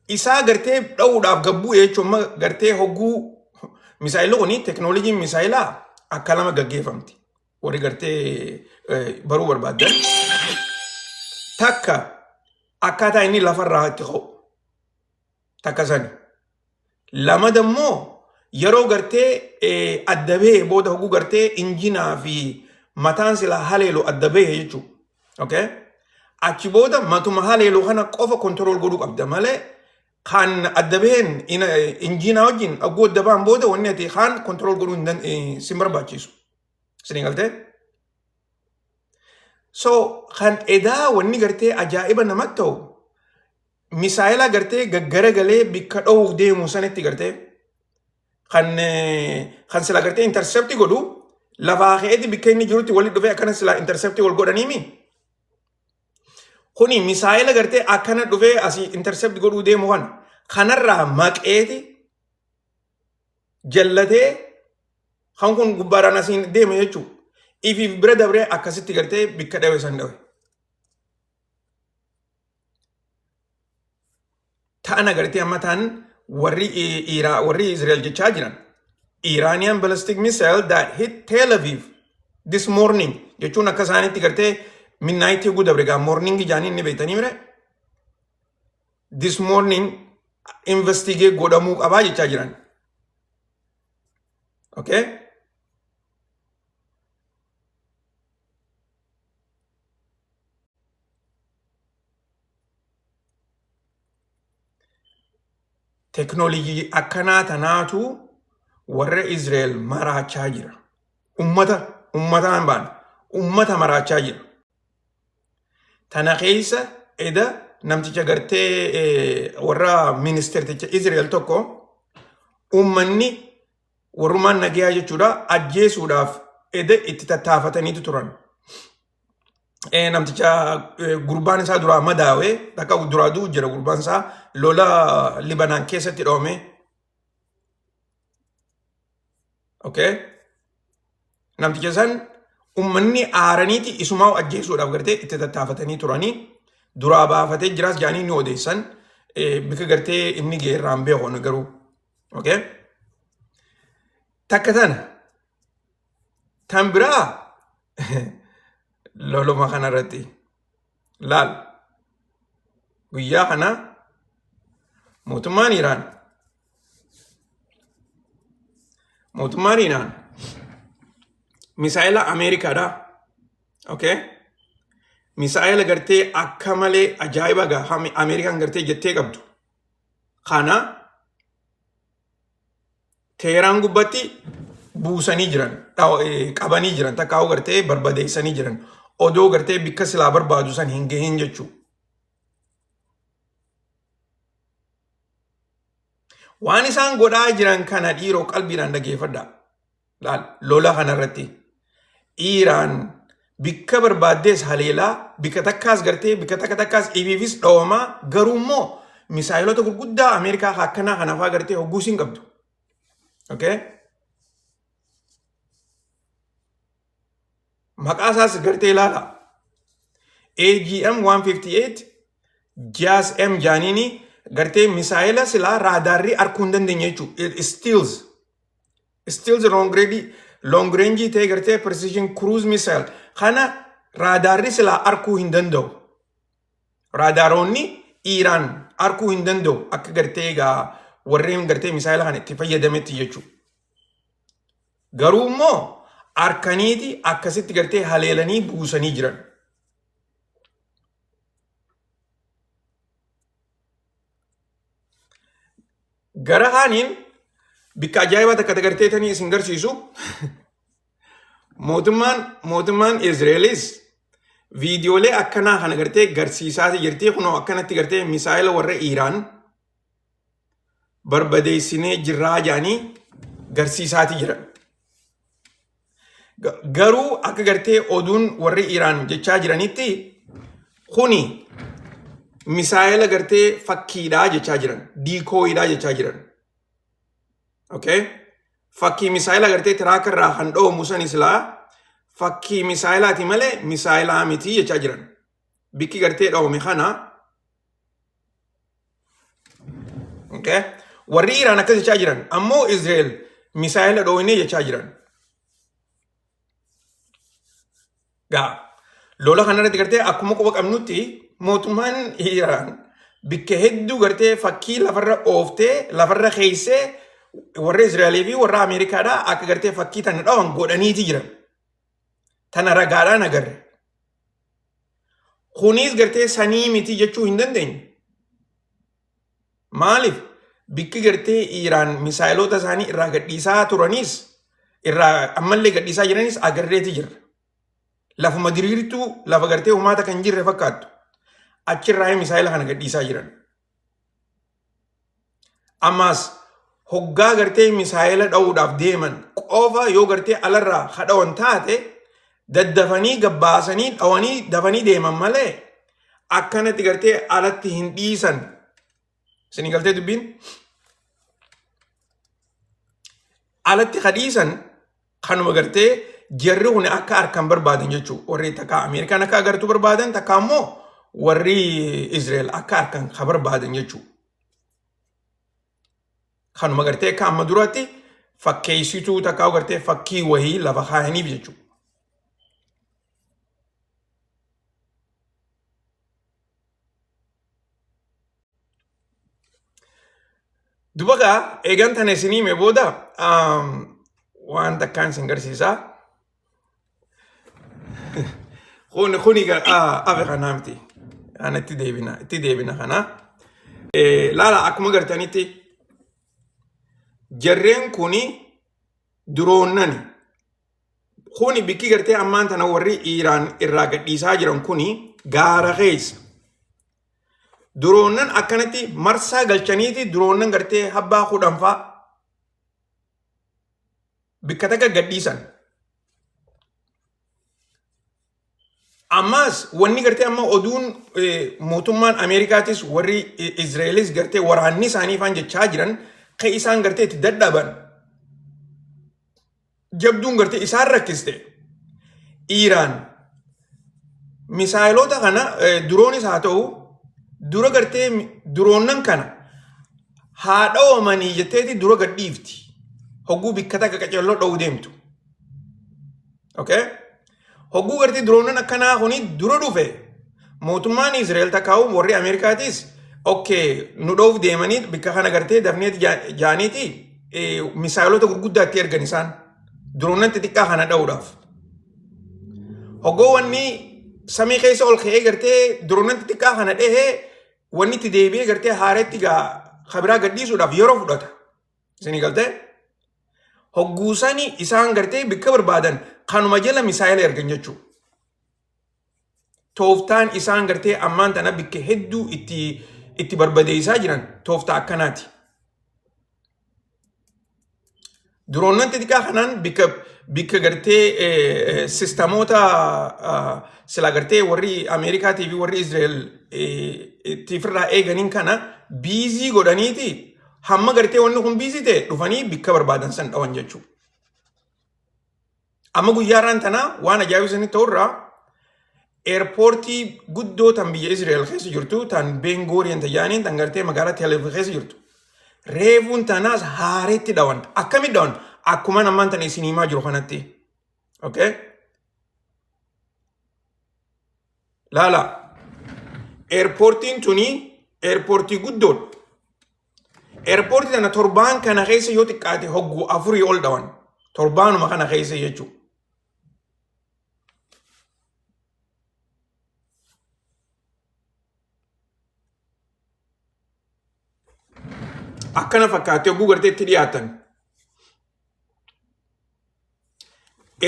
Speaker 1: isaa gartee dha'uudhaaf gabbuu jechuun amma gartee hogguu misaayilli kuni teknooloojiin misaayilaa akka lama gaggeeffamti. Warri gartee baruu barbaaddan takka akkaataa inni lafarraa itti ka'u takka sani. Lama dammoo yeroo gartee adda bahee booda hogguu gartee injinaa fi mataan silaa haleelu adda bahee jechuudha. Okay? Achi booda matuma haleelu kana qofa kontirool godhuu qabda malee kan adda baheen injinaa wajjin hogguu adda bahan booda wanni ati kaan kontirool godhuu hin sin barbaachisu. Isin galtee? So kan edaa wanni gartee ajaa'iba namatti ta'u misaayila gartee gaggaragalee bikka dho'uuf deemu sanitti gartee kan sila gartee intercepti godhu lafaa ka'eeti bikka inni jirutti walitti dhufee akkana sila intercepti wal godhaniimi. Kuni misaayila gartee akkana dhufee asii intercept godhuu deemu kana kanarraa maqeeti jallatee kan kun gubbaadhaan asiin deeme jechuudha. Ifiif bira dabree akkasitti gartee bikka dhawe san dhawe. Ta'an agartee amma ta'an warri Iraa warri Israel jechaa jiran Iranian ballistic missile that hit Tel Aviv this morning jechuun akka isaanitti gartee midnight hogguu dabre gaa morning jaanii inni beektanii mire this morning investigate godhamuu qabaa jechaa jiran. Okay? Teknoolojii akkanaa tanaatu warra Israa'el maraachaa jira. Ummata ummataan baana. Ummata maraachaa jira. Tana keessa eda namticha gartee warra ministeerticha Israa'el tokko ummanni warrumaan nagayaa jechuudha ajjeesuudhaaf eda itti tattaafataniitu turan. Namticha gurbaan isaa duraa madaawee takka duraa du'u jira gurbaan isaa lola Libanaan keessatti dhoome. Okay. Namticha san ummanni aaraniiti isumaa ajjeesuudhaaf gartee itti tattaafatanii turanii duraa baafatee jiraas jedhanii ni odeessan bika gartee inni ga'e irraan beeku garuu. Okay. Takka tana tan biraa loluma kanarratti laal guyyaa kana mootummaan Iraan misaa'ila Ameerikaadha. Okay. Misaa'ila gartee akka malee ajaa'iba gaa Ameerikaan gartee jettee qabdu. Kana Teheraan gubbatti buusanii jiran, qabanii jiran, takkaa'uu gartee barbadeessanii jiran. Odoo gartee bikka silaa barbaadu san hin gahin jechuudha. Waan isaan godhaa jiran kana dhiiroo qalbiidhaan dhageeffadhaa. Laal lola kanarratti Iiraan bikka barbaaddees haleelaa bikka takkaas gartee bikka takka takkaas ifiifis dhawamaa garuu immoo misaayilota gurguddaa Ameerikaa ka akkanaa kanafaa gartee hogguu siin qabdu. Okay? Maqaa isaas gartee ilaala. AGM 158 Jazz M jaaniini gartee misaayila silaa raadaarrii arkuu hin dandeenye jechuudha. It steals. Steals long range long range ta'e gartee precision cruise missile kana raadaarri silaa arkuu hin danda'u. Raadaaroonni Iiraan arkuu hin danda'u akka gartee egaa warreen gartee misaayila kana itti fayyadametti jechuudha. Garuu immoo arkaniiti akkasitti gartee haleelanii buusanii jiran. Gara kaaniin bikka ajaa'ibaa takka gartee tanii isin garsiisu mootummaan Israa'elis viidiyoolee akkanaa kana gartee garsiisaati jirti kunoo akkanatti gartee misaayila warra Iiraan barbadeessinee jirraa jedhanii garsiisaati jiran. Garuu akka gartee oduun warri Iiraan jechaa jiranitti kuni misaayila gartee fakkiidhaa jechaa jiran. Decoyidhaa jechaa jiran. Okay? Fakkii misaayila gartee tiraaka irraa kan dho'amu sani silaa fakkii misaayilaati malee misaayilaa miti jechaa jiran. Bikki gartee dho'ame kana Okay? Warri Iiraan akkas jechaa jiran ammoo Israa'el misaayila dhooynee jechaa jiran. Gaa lola kanarratti gartee akkuma quba qabnutti mootummaan Iiraan bikka hedduu gartee fakkii lafarra ooftee lafarra keeysee warra Israa'elii fi warra Ameerikaadhaa akka gartee fakkii tana dhawan godhaniiti jiran. Tana ragaadhaan agarre. Kunis gartee sanii miti jechuu hin dandeenyu. Maaliif bikki gartee Iiraan misaayiloota isaanii irraa gadhiisaa turanis irraa ammallee gadhiisaa jiranis agarreeti jirra. Lafuma diriirtuu lafa gartee humaata kan jirre fakkaattu. Achirraa misaayila kana gadhiisaa jiran. Ammaas hoggaa gartee misaayila dha'uudhaaf deeman qofa yoo gartee alarraa hadhawan taate daddafanii gabbaasanii dhawanii dafanii deeman malee akkanatti gartee alatti hin dhiisan. Isin galtee dubbiin? Alatti ka dhiisan kanuma gartee jarri kun akka harkaan barbaadan jechuudha. Warri takka Ameerikaan akka agartuu barbaadan takka ammoo warri Israa'el akka harkaan ka barbaadan jechuudha. Kanuma gartee akka amma duratti fakkeessituu takka gartee fakkii wayii lafa kaayaniif jechuudha. Duba gaa eegan tana isinii hime booda waan takkaan isin garsiisaa. Kun kuni afe kanaa miti. Ana itti deebina kana. Laala akkuma gartanitti jarreen kuni Duroonnani. Kuni bikki gartee ammaan tana warri Iiraan irraa gadhiisaa jiran kuni gaara keessa. Duroonnan akkanatti marsaa galchaniiti duroonnan gartee habbaa kudhanfaa bikka takka gadhiisan. Ammaas wanni gartee amma oduun mootummaan Ameerikaatis warri Izraelis gartee waraanni isaanii ifaan jechaa jiran kan isaan gartee itti dadhaban jabduun gartee isaan rakkiste Iiraan misaayiloota kana duroonis haa ta'u dura gartee duroonnan kana haa dhawamanii jetteeti dura gadhiifti hogguu bikka takka qaceelloo dha'uu deemtu. Okay? Hogguu gartee diroonnan akkanaa kuni dura dhufe mootummaan Israa'el takkaa'u warri Ameerikaatis okay nu dha'uuf deemanii bikka kana gartee dafneeti jaaniiti misaayilota gurguddaa itti ergan isaan diroonnan xixiqqaa kana dha'uudhaaf. Hoggoo wanni samii keessa ol ka'ee gartee diroonnan xixiqqaa kana dhahee wanni itti deebi'ee gartee haareetti gaa kabiraa gadhiisuudhaaf yeroo fudhata. Isinii galtee? Hogguusani isaan gartee bikka barbaadan kanuma jala misaayila ergan jechuudha. Tooftaan isaan gartee ammaan tana bikka hedduu itti barbadeessaa jiran tooftaa akkanaati. Duroonnan xixiqqaa kanaan bikka gartee sistamoota sila gartee warri Ameerikaatii fi warri Israa'el itti ofirraa eeganiin kana biizii godhaniiti hamma gartee wanni kun biizii ta'e dhufanii bikka barbaadan san dhawan jechuudha. Amma guyyaa irraan tanaa waan ajaa'iba isinitti ta'urraa eerpoortii guddoo tan biyya Israa'el keessa jirtu tan Ben Gurion tajaaniin tan gartee magaalaa Tel Aviv keessa jirtu. Reefuun tanaas haareetti dhawan. Akkamitti dhawan? Akkuma ammaan tana isin himaa jiru kanatti. Okay? Laala. Eerpoortiin tuni eerpoortii guddoodha. Eerpoortii tana torbaan kana keessa yoo xiqqaate hogguu afurii ol dhawan. Torbaanuma kana keessa jechuudha. Akkana fakkaatee hogguu gartee itti dhiyaatan.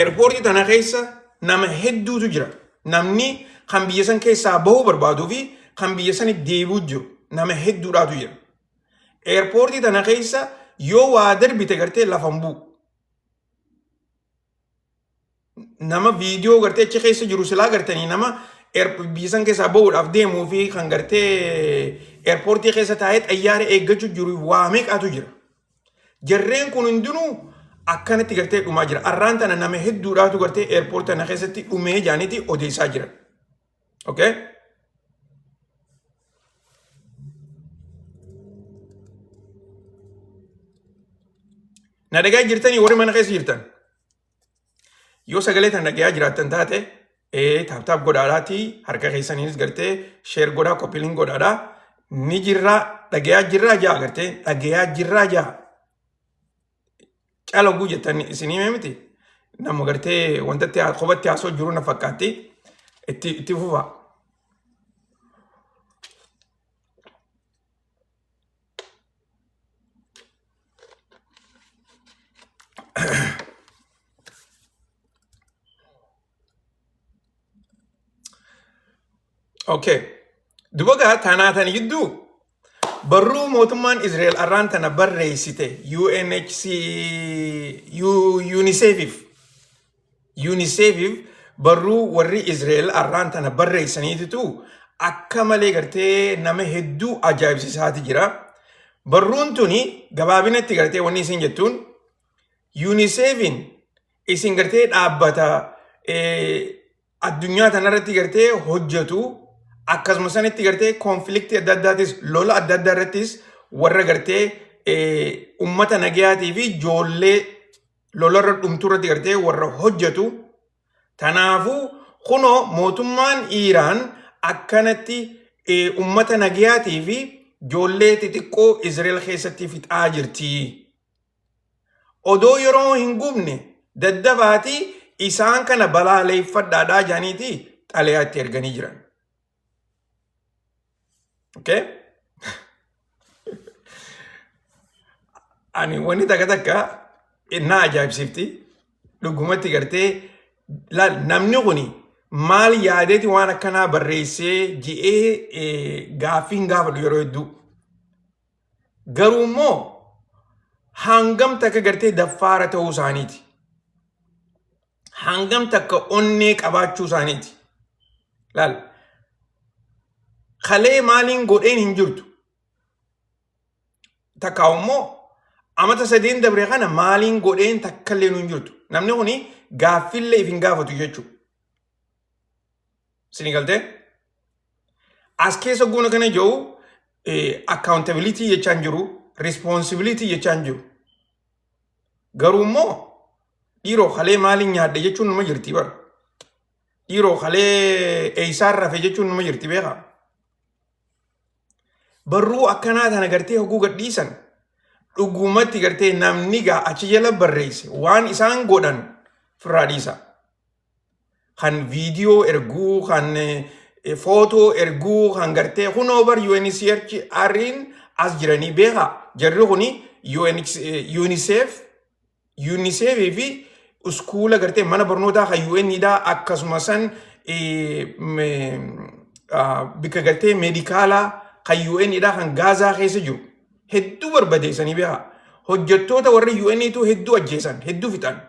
Speaker 1: Eerpoortii tana keessa nama hedduutu jira. Namni kan biyya san keessaa bahuu barbaaduu fi kan biyya sanitti deebi'u jiru nama hedduudhaatu jira. Eerpoortii tana keessa yoo waa darbite gartee lafa hin bu'u. Nama viidiyoo gartee achi keessa jiru silaa gartanii nama biyya san keessaa bahuudhaaf deemuu fi kan gartee eerpoortii keessa taa'ee xayyaara eeggachuu jiru waa meeqaatu jira. Jarreen kun hundinuu akkanatti gartee dhumaa jira. Arraan tana nama hedduudhaatu gartee eerpoortii tana keessatti dhumee jaaniiti odeessaa jiran. Okay? Na dhagaa jirtanii warri mana keessa jirtan. Yoo sagalee tana dhagayaa jiraattan taate ee tap tap godhaadhaati harka keessaniinis gartee share godhaa copy link godhaadhaa ni jirraa dhagayaa jirraa jaa gartee dhagayaa jirraa jaa calaguu jettan isin hime miti nama gartee wantatti kophatti haasoo jiru na fakkaatti itti fufa. Okay. Duba gaa tanaa tani gidduu barruu mootummaan Israa'el arraan tana barreessite UNHC UNICEFif UNICEFif barruu warri Israa'el arraan tana barreessaniititu akka malee gartee nama hedduu ajaa'ibsiisaati jira. Barruun tuni gabaabinatti gartee wanni isin jettuun UNICEFin isin gartee dhaabbata addunyaa tanarratti gartee hojjetu akkasuma sanitti gartee konfliktii adda addaatis lola adda addaa irrattis warra gartee ummata nagayaatii fi ijoollee lolarra dhumtuu irratti gartee warra hojjetu. Kanaafuu kunoo mootummaan Iiraan akkanatti ummata nagayaatii fi ijoollee xixiqqoo Israa'el keessatti fixaa jirti. Odoo yeroo hin gubne daddafaatii isaan kana balaaleeffadhaadhaa jedhaniiti xalayaa itti erganii jiran. Okay? Ani wanni takka takka Na ajaa'ibsiifti. Dhugumatti gartee laal, namni kuni maal yaadeeti waan akkanaa barreessee ji'ee gaaffiin gaafadhu yeroo hedduu. Garuu immoo hangam takka gartee daffaara ta'uu isaaniiti. Hangam takka onnee qabaachuu isaaniiti. Laal, kalee maaliin godheen hin jirtu. Takka immoo amata 3 dabre kana maaliin godheen takka illee nu hin jirtu. Namni kuni gaaffillee if hin gaafatu jechuudha. Isin galtee? As keessa guuna kana jiru accountability jechaan jiru, responsibility jechaan jiru. Garuu immoo dhiiroo, kalee maaliin nyaadhe jechuun numa jirti bara. Dhiiroo, kalee eeysaan rafe jechuun numa jirti, beekaa. Barruu akkanaa tana gartee hoguu gadhiisan, dhugumatti gartee namni gaa achi jala barreesse waan isaan godhan firraa dhiisa. Kan viidiyoo erguu, kan footoo erguu, kan gartee kunoo bar UNHCR'n as jiranii beekaa. Jarri kuni UNICEF fi iskuula gartee mana barnootaa kan UN dha, akkasuma san bikka gartee meedikaalaa kan UN dha kan Gaazaa keessa jiru hedduu barbadeessanii beekaa. Hojjettoota warri UN tu hedduu ajjeesan, hedduu fixan.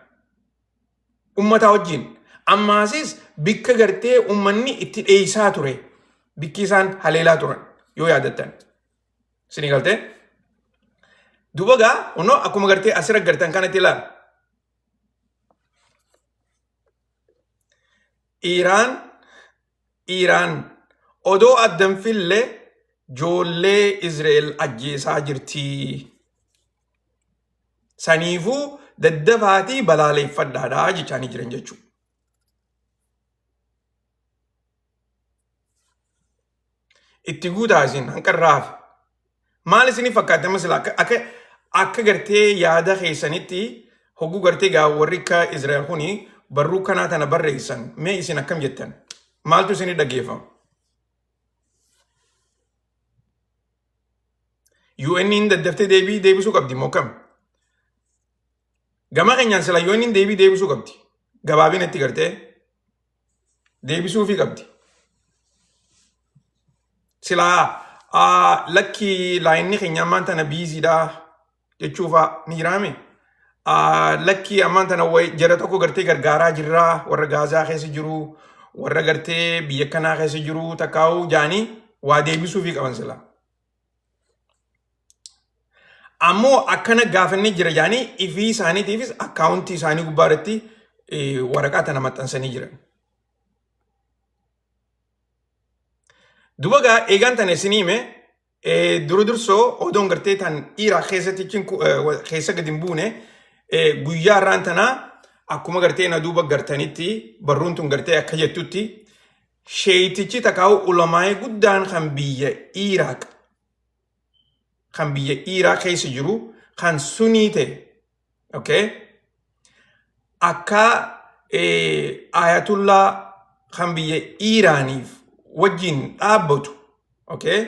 Speaker 1: Ummata wajjin. Ammaasis bikka gartee ummanni itti dheeysaa ture. Bikki isaan haleelaa turan yoo yaadattan. Isinii galtee? Duuba gaa kunoo akkuma gartee asirra gartan kanatti ilaala. Iiraan odoo addan fille joollee Israa'el ajjeesaa jirti. Saniifuu daddafaatii balaaleeffadhaadhaa jechaanii jiran jechuudha. Itti guutaa isin hanqarraa hafe. Maal isinii fakkaate amma sila akka gartee yaada keessanitti, hogguu gartee gaa warri akka Israa'el kuni barruu kanaa tana barreessan, mee isin akkam jettan? Maaltu isinii dhageeffama? UN daddaftee deebii deebisuu qabdi moo kam? Gama keenyaan sila UN deebii deebisuu qabdi. Gabaabinatti gartee deebisuufii qabdi. Silaa lakki, laayinni keenya ammaan tana busy dha jechuufaa ni jiraame. Lakki, ammaan tana jara tokko gartee gargaaraa jirraa, warra Gaazaa keessa jiru, warra gartee biyya kanaa keessa jiru takkaa'uu jaanii waa deebisuufii qaban silaa. Ammoo akkana gaafannee jira jaanii ifii isaaniitiifis akkaawuntii isaanii gubbaa irratti waraqaa tana maxxansanii jiran. Duba gaa eegaan tana isinii hime, dura dursoo odoon gartee tan Iraaq keessatti keessa gadi hin buune, guyyaa irraan tanaa akkuma gartee na duuba gartanitti barruun tun gartee akka jettutti sheeytichi takkaa'u ulamaa'ee guddaan kan biyya Iraaq keessa jiru kan Sunii ta'e, okay, akka ayatullaa kan biyya Iiraaniif wajjin dhaabbatu, okay,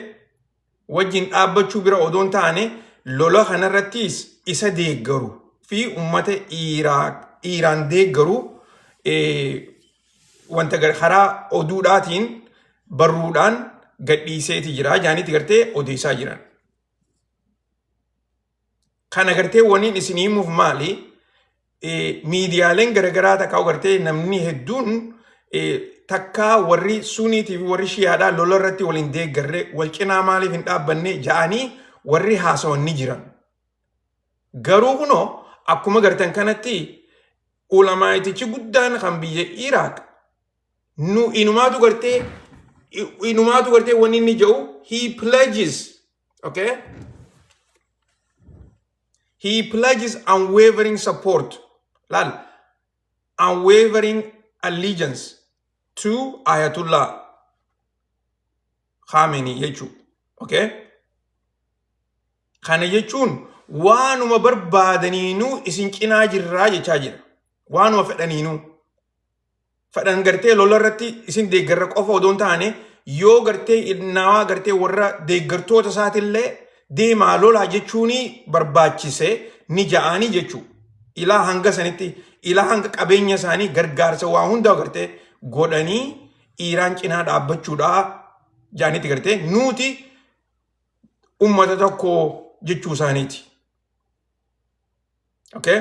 Speaker 1: wajjin dhaabbachuu bira odoon taane lola kanarrattis isa deeggaru fi ummata Iiraan deeggaru wanta karaa oduudhaatiin barruudhaan gadhiiseeti jira jaaniiti gartee odeessaa jiran. Kana gartee waniin isin himuuf maali? Miidiyaaleen garaagaraa takkaa gartee namni hedduun takkaa warri Suniitii fi warri Shiyaadhaa lola irratti waliin deeggarre, wal cinaa maaliif hin dhaabbanne ja'anii warri haasawan ni jiran. Garuu kunoo akkuma gartan kanatti ulamaayitichi guddaan kan biyya Iraaq nu inumaatu gartee wanni inni jedhu, he pledges, okay, he pledges unwavering support, laal, unwavering allegiance to Ayatollah Khamenei jechuu, okay. Kana jechuun waanuma barbaadaniinuu isin cinaa jirraa jechaa jira. Waanuma fedhaniinuu fedhan gartee lola irratti isin deeggarra qofa odoo hin taane, yoo gartee nawaa gartee warra deeggartoota isaatillee deemaa lolaa jechuun barbaachise ni ja'anii jechuu. Ilaa hanga sanitti, ilaa hanga qabeenya isaanii gargaarsa waa hundaa gartee godhanii Iiraan cinaa dhaabbachuudha jaanitti gartee nuti ummata tokko jechuu isaaniiti. Okay?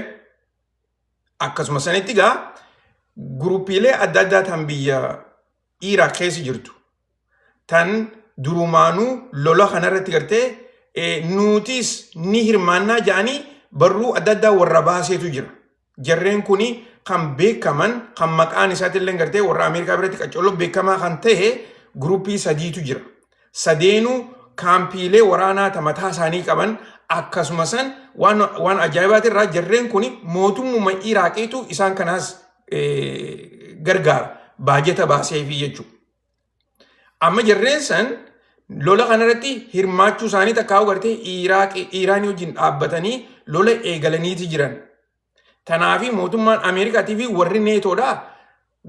Speaker 1: Akkasuma sanitti gaa gurupiilee adda addaa tan biyya Iraaq keessa jirtu tan durumaanuu lola kanarratti gartee nutis ni hirmaannaa jedhanii barruu adda addaa warra baaseetu jira. Jarreen kuni kan beekaman kan maqaan isaatiillee gartee warra Ameerikaa biratti qaccolo beekamaa kan ta'e guruppii sadiitu jira. Sadeenuu kaampiilee waraanaa ta mataa isaanii qaban akkasuma san waan ajaa'ibaatirraa jarreen kuni mootummuma Iraaqiitu isaan kanaas gargaara baajata baaseefii jechuudha. Amma jarreen san lola kanarratti hirmaachuu isaanii takkaa'u gartee Iraaqii Iraanii wajjin dhaabbatanii lola eegalaniiti jiran. Tanaafi mootummaan Ameerikaatii fi warri neetoodhaa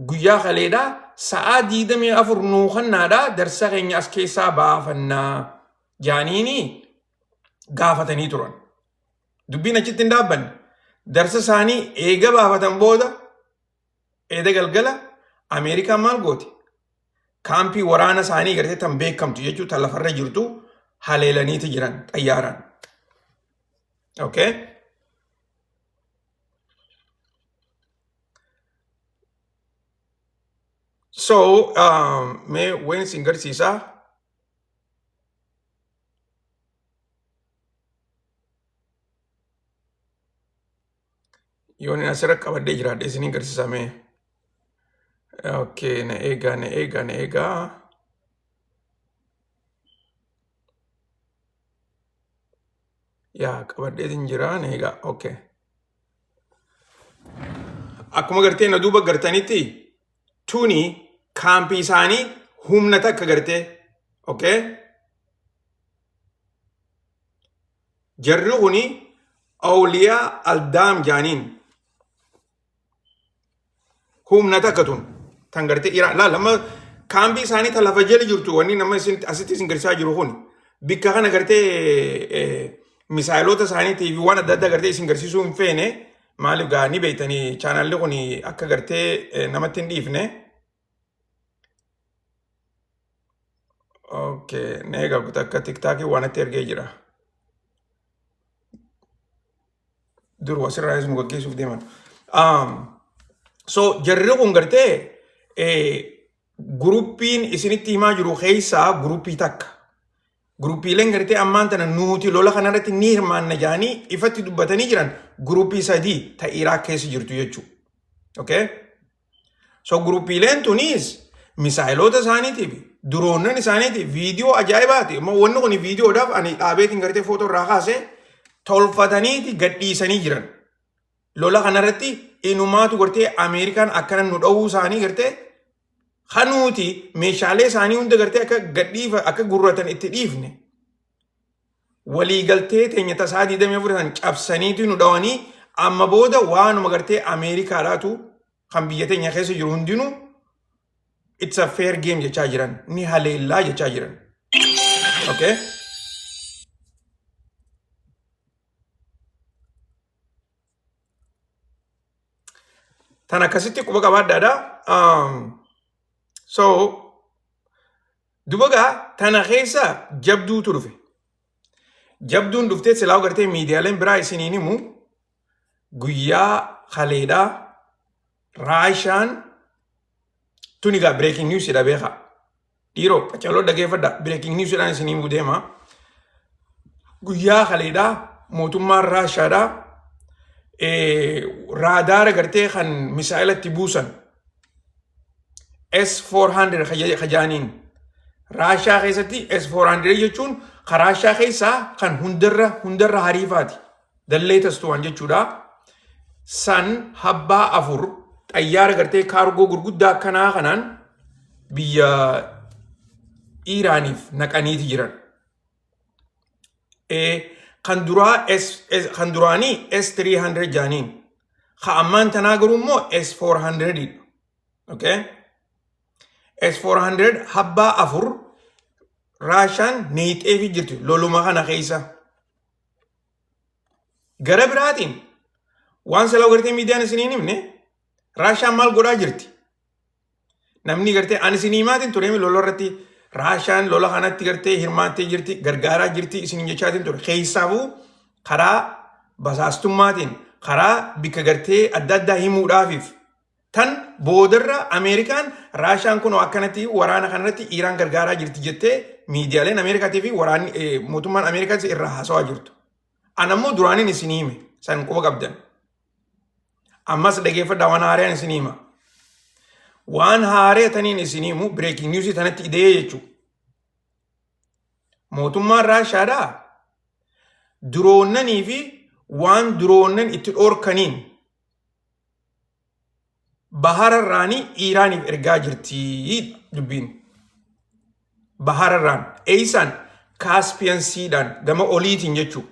Speaker 1: guyyaa kaleedhaa sa'aa 24 nuu kannaadhaa darsa keenya as keessaa baafannaa jaaniini gaafatanii turan. Dubbiin achitti hin dhaabbanne. Darsa isaanii eega baafatan booda eeda galgala Ameerikaan maal goote? Kaampii waraana isaanii gartee tan beekamtu jechuun tan lafarra jirtu haleelaniiti jiran xayyaaraan. Okay? So, mee wayin isin garsiisaa. Yoon inni asirra qabadhee jiraadhe isiniin garsiisaa mee. Okay, na eegaa, na eegaa, na eegaa. Yaa qabadheetiin jira, na eegaa. Okay. Akkuma gartee na duuba gartanitti tuni kaampii isaanii humna takka gartee. Okay. Jarri kuni awliyaa aldaam jaaniin humna takka tun tan gartee Iraan laal amma kaambii isaanii ta lafa jala jirtu wanni nama isin asitti isin garsiisaa jiru kun bikka kana gartee misaayilota isaaniitii fi waan adda addaa gartee isin garsiisuu hin feene maaliif gaa ni beektanii chaanaalli kun akka gartee namatti hin dhiifne. Okay, na egaa kutaa akka tiktaakii waan itti ergee jira. Dur asirraa nu gaggeessuuf deeman. So jarri kun gartee guruppiin isinitti himaa jiru keessaa guruppii takka. Guruppiileen gartee ammaan tana nuti lola kanarratti ni hirmaanna jedhanii ifatti dubbatanii jiran guruppii sadii ta Iraaq keessa jirtu jechuudha. Okay? So guruppiileen tunis misaayiloota isaaniitiif diroonnan isaaniitiif viidiyoo ajaa'ibaati. Amma wanni kun viidiyoodhaaf ani dhaabeetiin gartee footoo irraa kaase tolfataniiti gadhiisanii jiran. Lola kanarratti inumaatu gartee Ameerikaan akkana nu dha'uu isaanii gartee kanuuti meeshaalee isaanii hunda gartee akka gadhiifa akka gurratan itti dhiifne. Waliigaltee teenya tasaa 24 san cabsaniiti nu dhawanii amma booda waanuma gartee Ameerikaadhaatu kan biyya teenya keessa jiru hundinuu it's a fair game jechaa jiran ni haleellaa jechaa jiran. Okay? Tan akkasitti quba qabaadhaadha. So duba gaa tana keessa jabduutu dhufe. Jabduun dhuftee silaa gartee miidiyaaleen biraa isiniin himu guyyaa kaleedhaa Raashaan tuni gaa breaking news dha beekaa. Dhiiroo qacaloo dhageeffadha breaking news dhaan isinii himuu deema. Guyyaa kaleedhaa mootummaan Raashaadhaa raadaara gartee kan misaa'ila itti buusan S-400 kajaaniin Raashaa keessatti S-400 jechuun kan Raashaa keessaa kan hundarra hariifaati. Dallee tastuwaan jechuudha. San habbaa afur xayyaara gartee kaargoo gurguddaa akkanaa kanaan biyya Iiraaniif naqaniiti jiran. Kan duraa kan duraanii S-300 jaaniin. Ka ammaan tanaa garuu immoo S-400 dha. Okay? S-400 habbaa afur Raashaan neexeefii jirti loluma kana keessa. Gara biraatiin Waan silaa gartee miidiyaan isin hin himne, Raashaan maal godhaa jirti? Namni gartee ani isin himaatiin ture lola irratti, Raashaan lola kanatti gartee hirmaattee jirti, gargaaraa jirti isin jechaatiin ture. Keessaafuu karaa basaastummaatiin, karaa bikka gartee adda addaa himuudhaafiif tan boodarra Ameerikaan Raashaan kun akkanatti waraana kanarratti Iiraan gargaaraa jirti jettee miidiyaaleen Ameerikaatii fi waraanni mootummaan Ameerikaas irraa haasawaa jirtu. An ammoo duraaniin isin hime, san quba qabdan. Ammas dhageeffadhaa, waan haaraan isin hima. Waan haaree taniin isin himu, breaking news tanatti ida'ee jechuudha. Mootummaan Raashaadhaa droonnanii fi waan droonnan itti dhoorkaniin bahararraanii Iiraaniif ergaa jirti dubbiin. Bahararraan eeysaan? Caspian Seadhaan gama oliitiin jechuudha.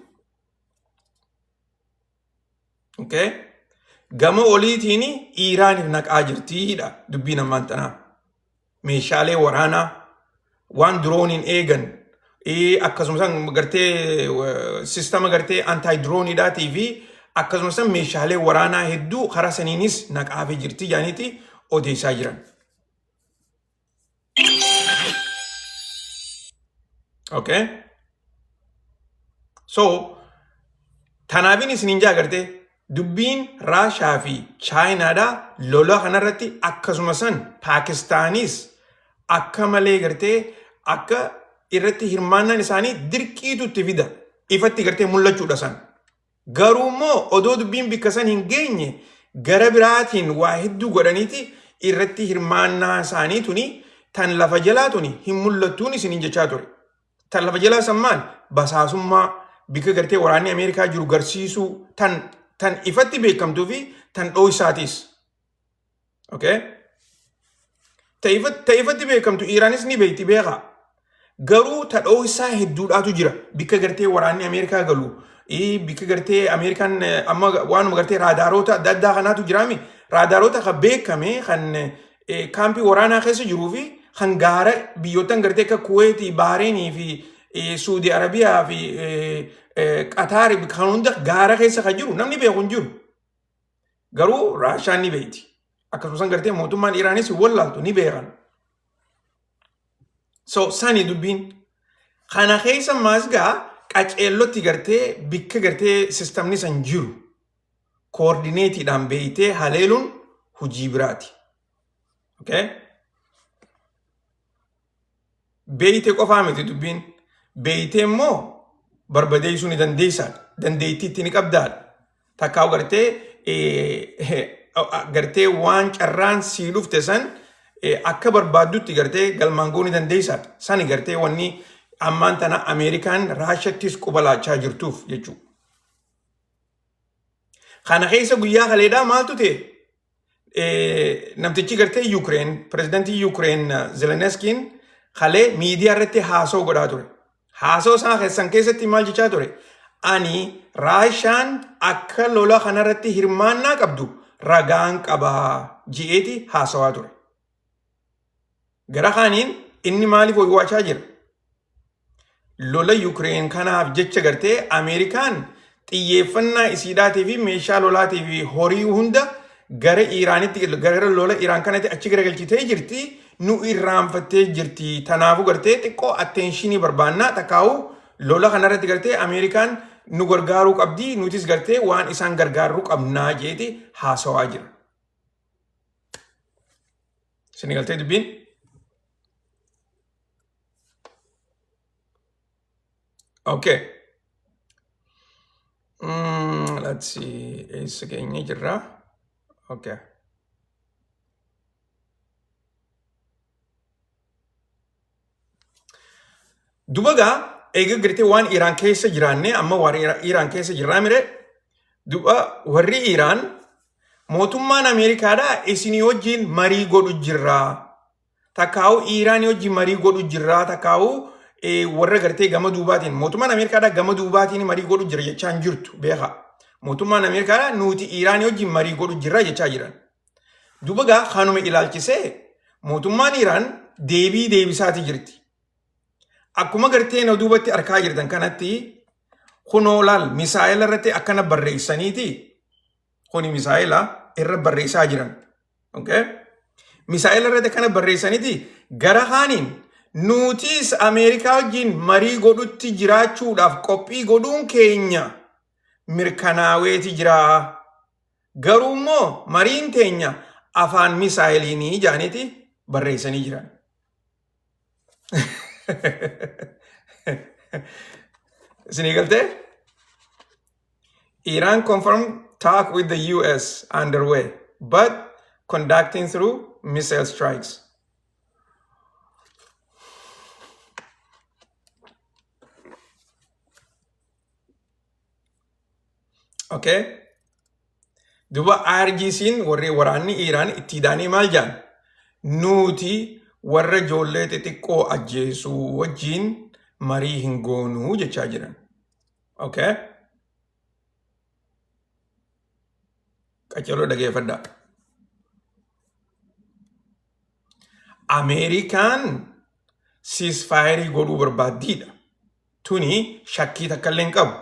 Speaker 1: Okay? Gama oliitiin Iiraaniif naqaa jirtiidha dubbiin ammaan tanaa. Meeshaalee waraanaa waan drooniin eegan, akkasumas gartee sistama gartee anti droneiidhaatii fi akkasumas meeshaalee waraanaa hedduu karaa saniinis naqaafii jirti jaaniiti odeessaa jiran. Okay? So, tanaafin isinin jaa, gartee dubbiin Raashaa fi Chaayinaadhaa lola kanarratti, akkasuma san Paakistaanis akka malee gartee akka irratti hirmaannaan isaanii dirqiitu itti fida. Ifatti gartee mul'achuudha san. Garuu immoo odoo dubbiin bikka san hin geenye gara biraatiin waa hedduu godhaniiti irratti hirmaannaa isaanii tuni tan lafa jalaa tuni hin mul'attuun isinin jechaa ture. Tan lafa jalaa san maal? Basaasummaa, bikka gartee waraanni Ameerikaa jiru garsiisuu, tan ifatti beekamtuu fi tan dhooysaatis. Okay? Ta ifatti beekamtu Iraanis ni beekti, beekaa. Garuu ta dhooysaa hedduudhaatu jira. Bikka gartee waraanni Ameerikaa galu. Bikka gartee Ameerikaan amma waanuma gartee raadaaroota adda addaa kanaatu jiraami. Raadaaroota kan beekame kan kaampii waraanaa keessa jiruu fi kan gaara biyyoottan gartee akka Kuweetii, Bahareenii fi Suudi Arabiyaa fi Qataar kan hunda gaara keessa kan jiru namni beeku hin jiru. Garuu Raashaan ni beekti. Akkasumas gartee mootummaan Iraanis hin wallaaltu, ni beekan. So sani dubbiin. Kana keessa maas gaa qaceellotti gartee bikka gartee sistamni san jiru coordinateiidhaan beeytee haleeluun hojii biraati. Okay? Beeyte qofaa miti dubbiin. Beeytee immoo barbadeessuu ni dandeessaadha. Dandeettii itti ni qabdaadha. Takkaa gartee gartee waan carraan sii dhufte san akka barbaaddutti gartee galmaan ga'uu ni dandeessaadha. Sani gartee wanni ammaan tana Ameerikaan Raashattis quba laachaa jirtuuf jechuudha. Kana keessa guyyaa kaleedhaa maaltu ta'e? Namtichi gartee Yuukireen, pirezidantii Yuukireen Zelenskiin kalee miidiyaa irratti haasoo godhaa ture. Haasoo isaa keessan keessatti maal jechaa ture? Ani Raashaan akka lola kanarratti hirmaannaa qabdu ragaan qabaa ji'eeti haasawaa ture. Gara kaaniin inni maaliif waywaachaa jira? Lola Yuukireen kanaaf jecha gartee Ameerikaan xiyyeeffannaa isiidhaatii fi meeshaa lolaatii fi horii hunda gara Iiraanitti, gara lola Iraan kanatti achi garagalchitee jirti, nu irraanfattee jirti. Tanaafuu gartee xiqqoo attentionii barbaannaa, takkaa'u lola kanarratti gartee Ameerikaan nu gargaaruu qabdi, nutis gartee waan isaan gargaaruu qabnaa jeeti haasawaa jira. Isin galtee dubbiin? Okay. Let's see. Eessa geenye jirra? Okay. Duba gaa eega gartee waan Iraan keessa jiraanne, amma waan Iraan keessa jirraa mire, duba warri Iraan mootummaan Ameerikaadhaa isinii wajjin marii godhu jirraa. Takkaa'u Iraanii wajjin marii godhu jirraa, takkaa'u warra gartee gama duubaatiin mootummaan Ameerikaadhaa gama duubaatiin marii godhu jira jechaa hin jirtu, beekaa. Mootummaan Ameerikaadhaa nuti Iraanii wajjin marii godhu jirra jechaa jiran. Duba gaa kanuma ilaalchisee mootummaan Iraan deebii deebisaati jirti. Akkuma gartee na duubatti arkaa jirtan kanatti, kunoo laal, misaa'ela irratti akkana barreessaniiti. Kuni misaa'ela irra barreessaa jiran. Okay? Misaa'ela irratti akkana barreessaniiti gara kaaniin nutis Ameerikaa wajjin marii godhutti jiraachuudhaaf qophii godhuun keenya mirkanaaweeti jira. Garuu immoo mariin teenya afaan misaa'eliinii jaaniiti barreessanii jiran. Isinii galtee? Iran confirmed talk with the US underway, but conducting through missile strikes. Okay? Duba IRGC'n warri waraanni Iiraan itti hidhaanii maal jedhan? Nuti warra ijoollee xixiqqoo ajjeesuu wajjin marii hin goonuu jechaa jiran. Okay? Qaccaloo dhageeffadhaa. Ameerikaan siisfaayerii godhuu barbaaddiidha. Tuni shakkii takka illee hin qabu.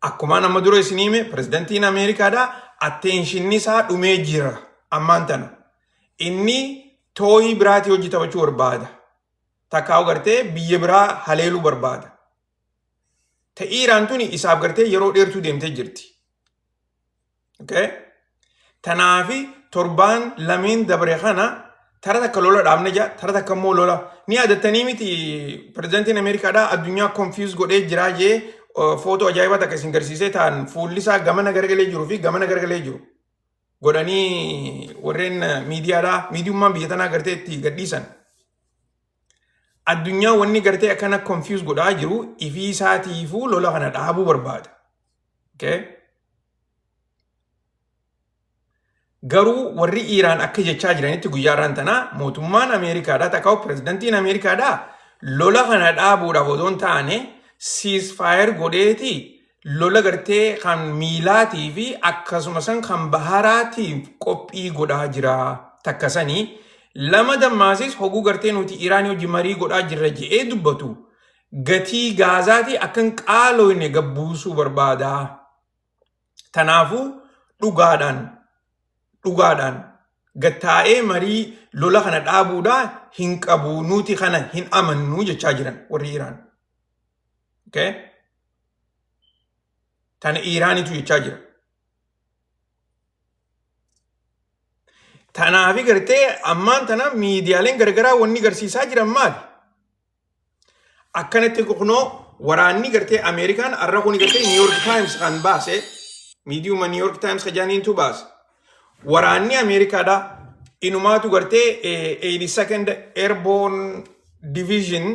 Speaker 1: Akkumaan amma dura isin hime pirezidantiin Ameerikaadha atteenshинni isaa dhumee jira ammaan tana. Inni tooyii biraatii hojii taphachuu barbaada. Takkaa gartee biyya biraa haleeluu barbaada. Ta Iiraan tuni isaaf gartee yeroo dheertuu deemtee jirti. Okay? Tanaafi torbaan lameen dabre kana tara takka lola dhaabne jaa tara takka immoo lola ni yaadattanii miti pirezidantiin Ameerikaadhaa addunyaa confuse godhee jiraa jee footoo ajaa'ibaa takka isin garsiisee ta'an fuulli isaa gamana garagalee jiruu fi gamana garagalee jiru godhanii warreen miidiyaadhaa miidiyummaan biyya tanaa gartee itti gadhiisan. Addunyaa wanni gartee akkana confuse godhaa jiru ifii isaatiifuu lola kana dhaabuu barbaada. Okay? Garuu warri Iiraan akka jechaa jiranitti guyyaa irraan tanaa mootummaan Ameerikaadhaa takka pirezidantiin Ameerikaadhaa lola kana dhaabuudhaaf odoo hin taane ceasefire godheeti lola gartee kan miilaatii fi akkasuma san kan baharaatiif qophii godhaa jira takka sanii lama dammaasis hoguu gartee nuti Iiraanii hojii marii godhaa jirra je'ee dubbatu gatii gaazaatii akka hin qaalooyne gabbuusuu barbaada. Tanaafuu dhugaadhaan dhugaadhaan gattaa'ee marii lola kana dhaabuudhaa hin qabu nuti kana hin amannu jechaa jiran warri Iraan. Okay? Tana Iraanitu jechaa jira. Tanaafi gartee ammaan tana miidiyaaleen garagaraa wanni garsiisaa jiran maali? Akkanatti kunoo waraanni gartee Ameerikaan har'a kuni gartee New York Times kan baase miidiyuma New York Times kan jaaniintu baase. Waraanni Ameerikaadha inumaatu gartee 82nd Airborne Division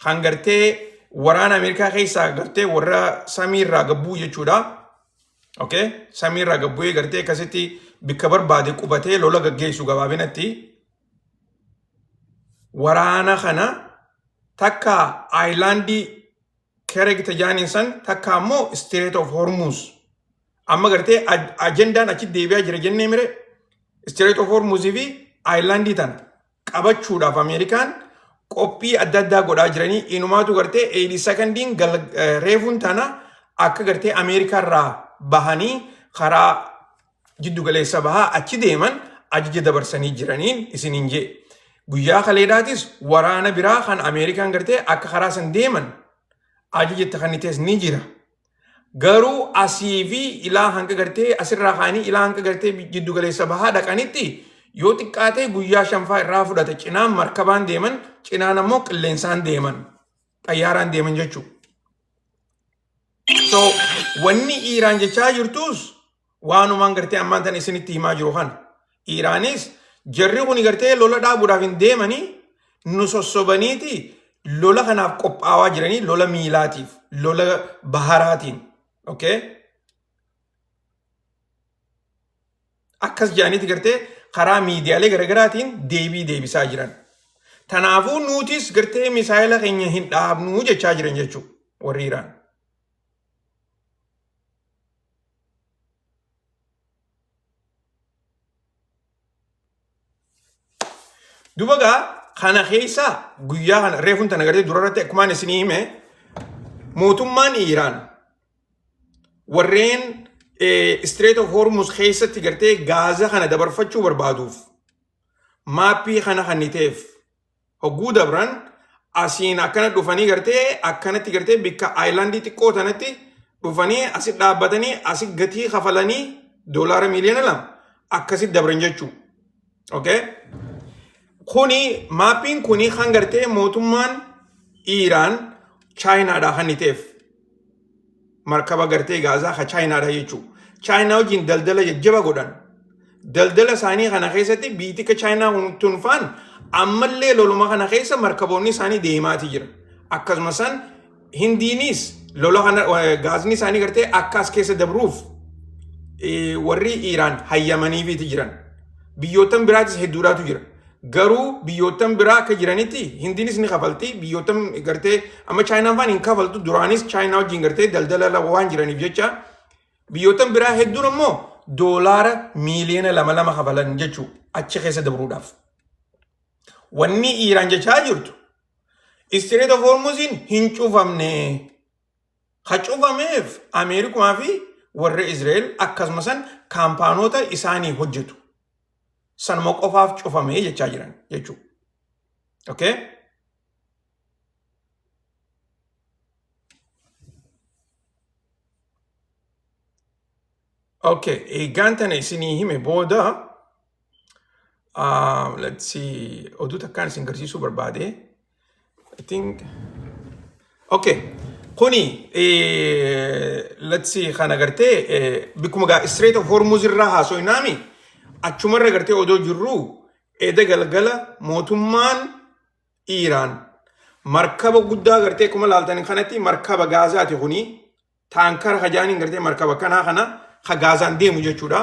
Speaker 1: kan gartee waraana Ameerikaa keessaa gartee warra samiirraa gabbuu jechuudha. Okay? Samiirraa gabbu'ee gartee akkasitti bikka barbaade qubatee lola gaggeessu gabaabinatti. Waraana kana takka aayilaandii Kereg tajaaniin san takka ammoo Strait of Hormuz. Amma gartee ajendaan achi deebi'aa jira jennee mire Strait of Hormuz fi aayilaandii tana qabachuudhaaf Ameerikaan qophii adda addaa godhaa jiranii inumaatu gartee 82ndiin reefuun tana akka gartee Ameerikaa irraa bahanii karaa jiddu galeessa bahaa achi deeman ajaja dabarsanii jiraniin isiniin jee. Guyyaa kaleedhaatis waraana biraa kan Ameerikaan gartee akka karaa san deeman ajaja itti kennitees ni jira. Garuu asii fi ilaa hanga gartee asirraa ka'anii ilaa hanga gartee jiddu galeessa bahaa dhaqanitti yoo xiqqaatee guyyaa shanfaa irraa fudhata cinaan markabaan deeman cinaan ammoo qilleensaan deeman xayyaaraan deeman jechuudha. So wanni Iiraan jechaa jirtus waanumaan gartee ammaan tan isinitti himaa jiru kana. Iiraanis jarri kun gartee lola dhaabuudhaaf hin deemanii nu sossobaniiti lola kanaaf qophaawaa jiranii lola miilaatiif lola baharaatiin. Okay? Akkas jedhaniiti gartee karaa miidiyaalee garaagaraatiin deebii deebisaa jiran. Tanaafuu nutis gartee misaayila keenya hin dhaabnuu jechaa jiran jechuudha warri Iraan. Duba gaa kana keessa guyyaa kana reefuun tana gartee durarratti akkumaan isinii hime mootummaan Iiraan warreen Strait of Hormuz keessatti gartee gaaza kana dabarfachuu barbaaduuf maappii kana kanniteef hogguu dabran asiin akkana dhufanii gartee akkanatti gartee bikka aayilaandii xiqqoo tanatti dhufanii asi dhaabbatanii asi gatii kafalanii $2 miiliyoona akkasitti dabran jechuu. Okay? Kuni maappiin kuni kan gartee mootummaan Iiraan Chaayinaadhaa kanniteef markaba gartee gaazaa ka Chaayinaadha jechuudha. Chaayinaa wajjin daldala jajjaba godhan. Daldala isaanii kana keessatti biyyi akka Chaayinaa tunfaan ammallee loluma kana keessa markaboonni isaanii deemaati jira. Akkasuma san Hindiinis lola kana gaazni isaanii gartee akka as keessa dabruuf warri Iiraan hayyamaniifiiti jiran. Biyyoottan biraatis hedduudhaatu jira. Garuu biyyoottan biraa akka jiranitti Hindiinis ni kafalti. Biyyoottan gartee amma Chaayinaan faan hin kafaltu. Duraanis Chaayinaa wajjin gartee daldala waan jiraniif jecha biyyoottan biraa hedduun ammoo $2 miiliyoona kafalan jechuu achi keessa dabruudhaaf. Wanni Iiraan jechaa jirtu Strait of Hormuziin hin cufamne. Ka cufameef Ameerikumaa fi warra Israa'el akkasuma san kaampaanota isaanii hojjetu. Sanuma qofaaf cufamee jechaa jiran jechuudha. Okay? Okay, eegaan tana isinii hime booda let's see, oduu takkaan isin garsiisuu barbaade. I think okay. Kuni let's see, kana gartee bikkuma gaa Strait of Hormuz irraa haasofnaami achumarra gartee odoo jirru eda galgala mootummaan Iiraan markaba guddaa gartee kuma laaltanii kanatti markaba gaazaati kuni taankara kajaaniin gartee markaba kanaa kana ka gaazaan deemu jechuudha.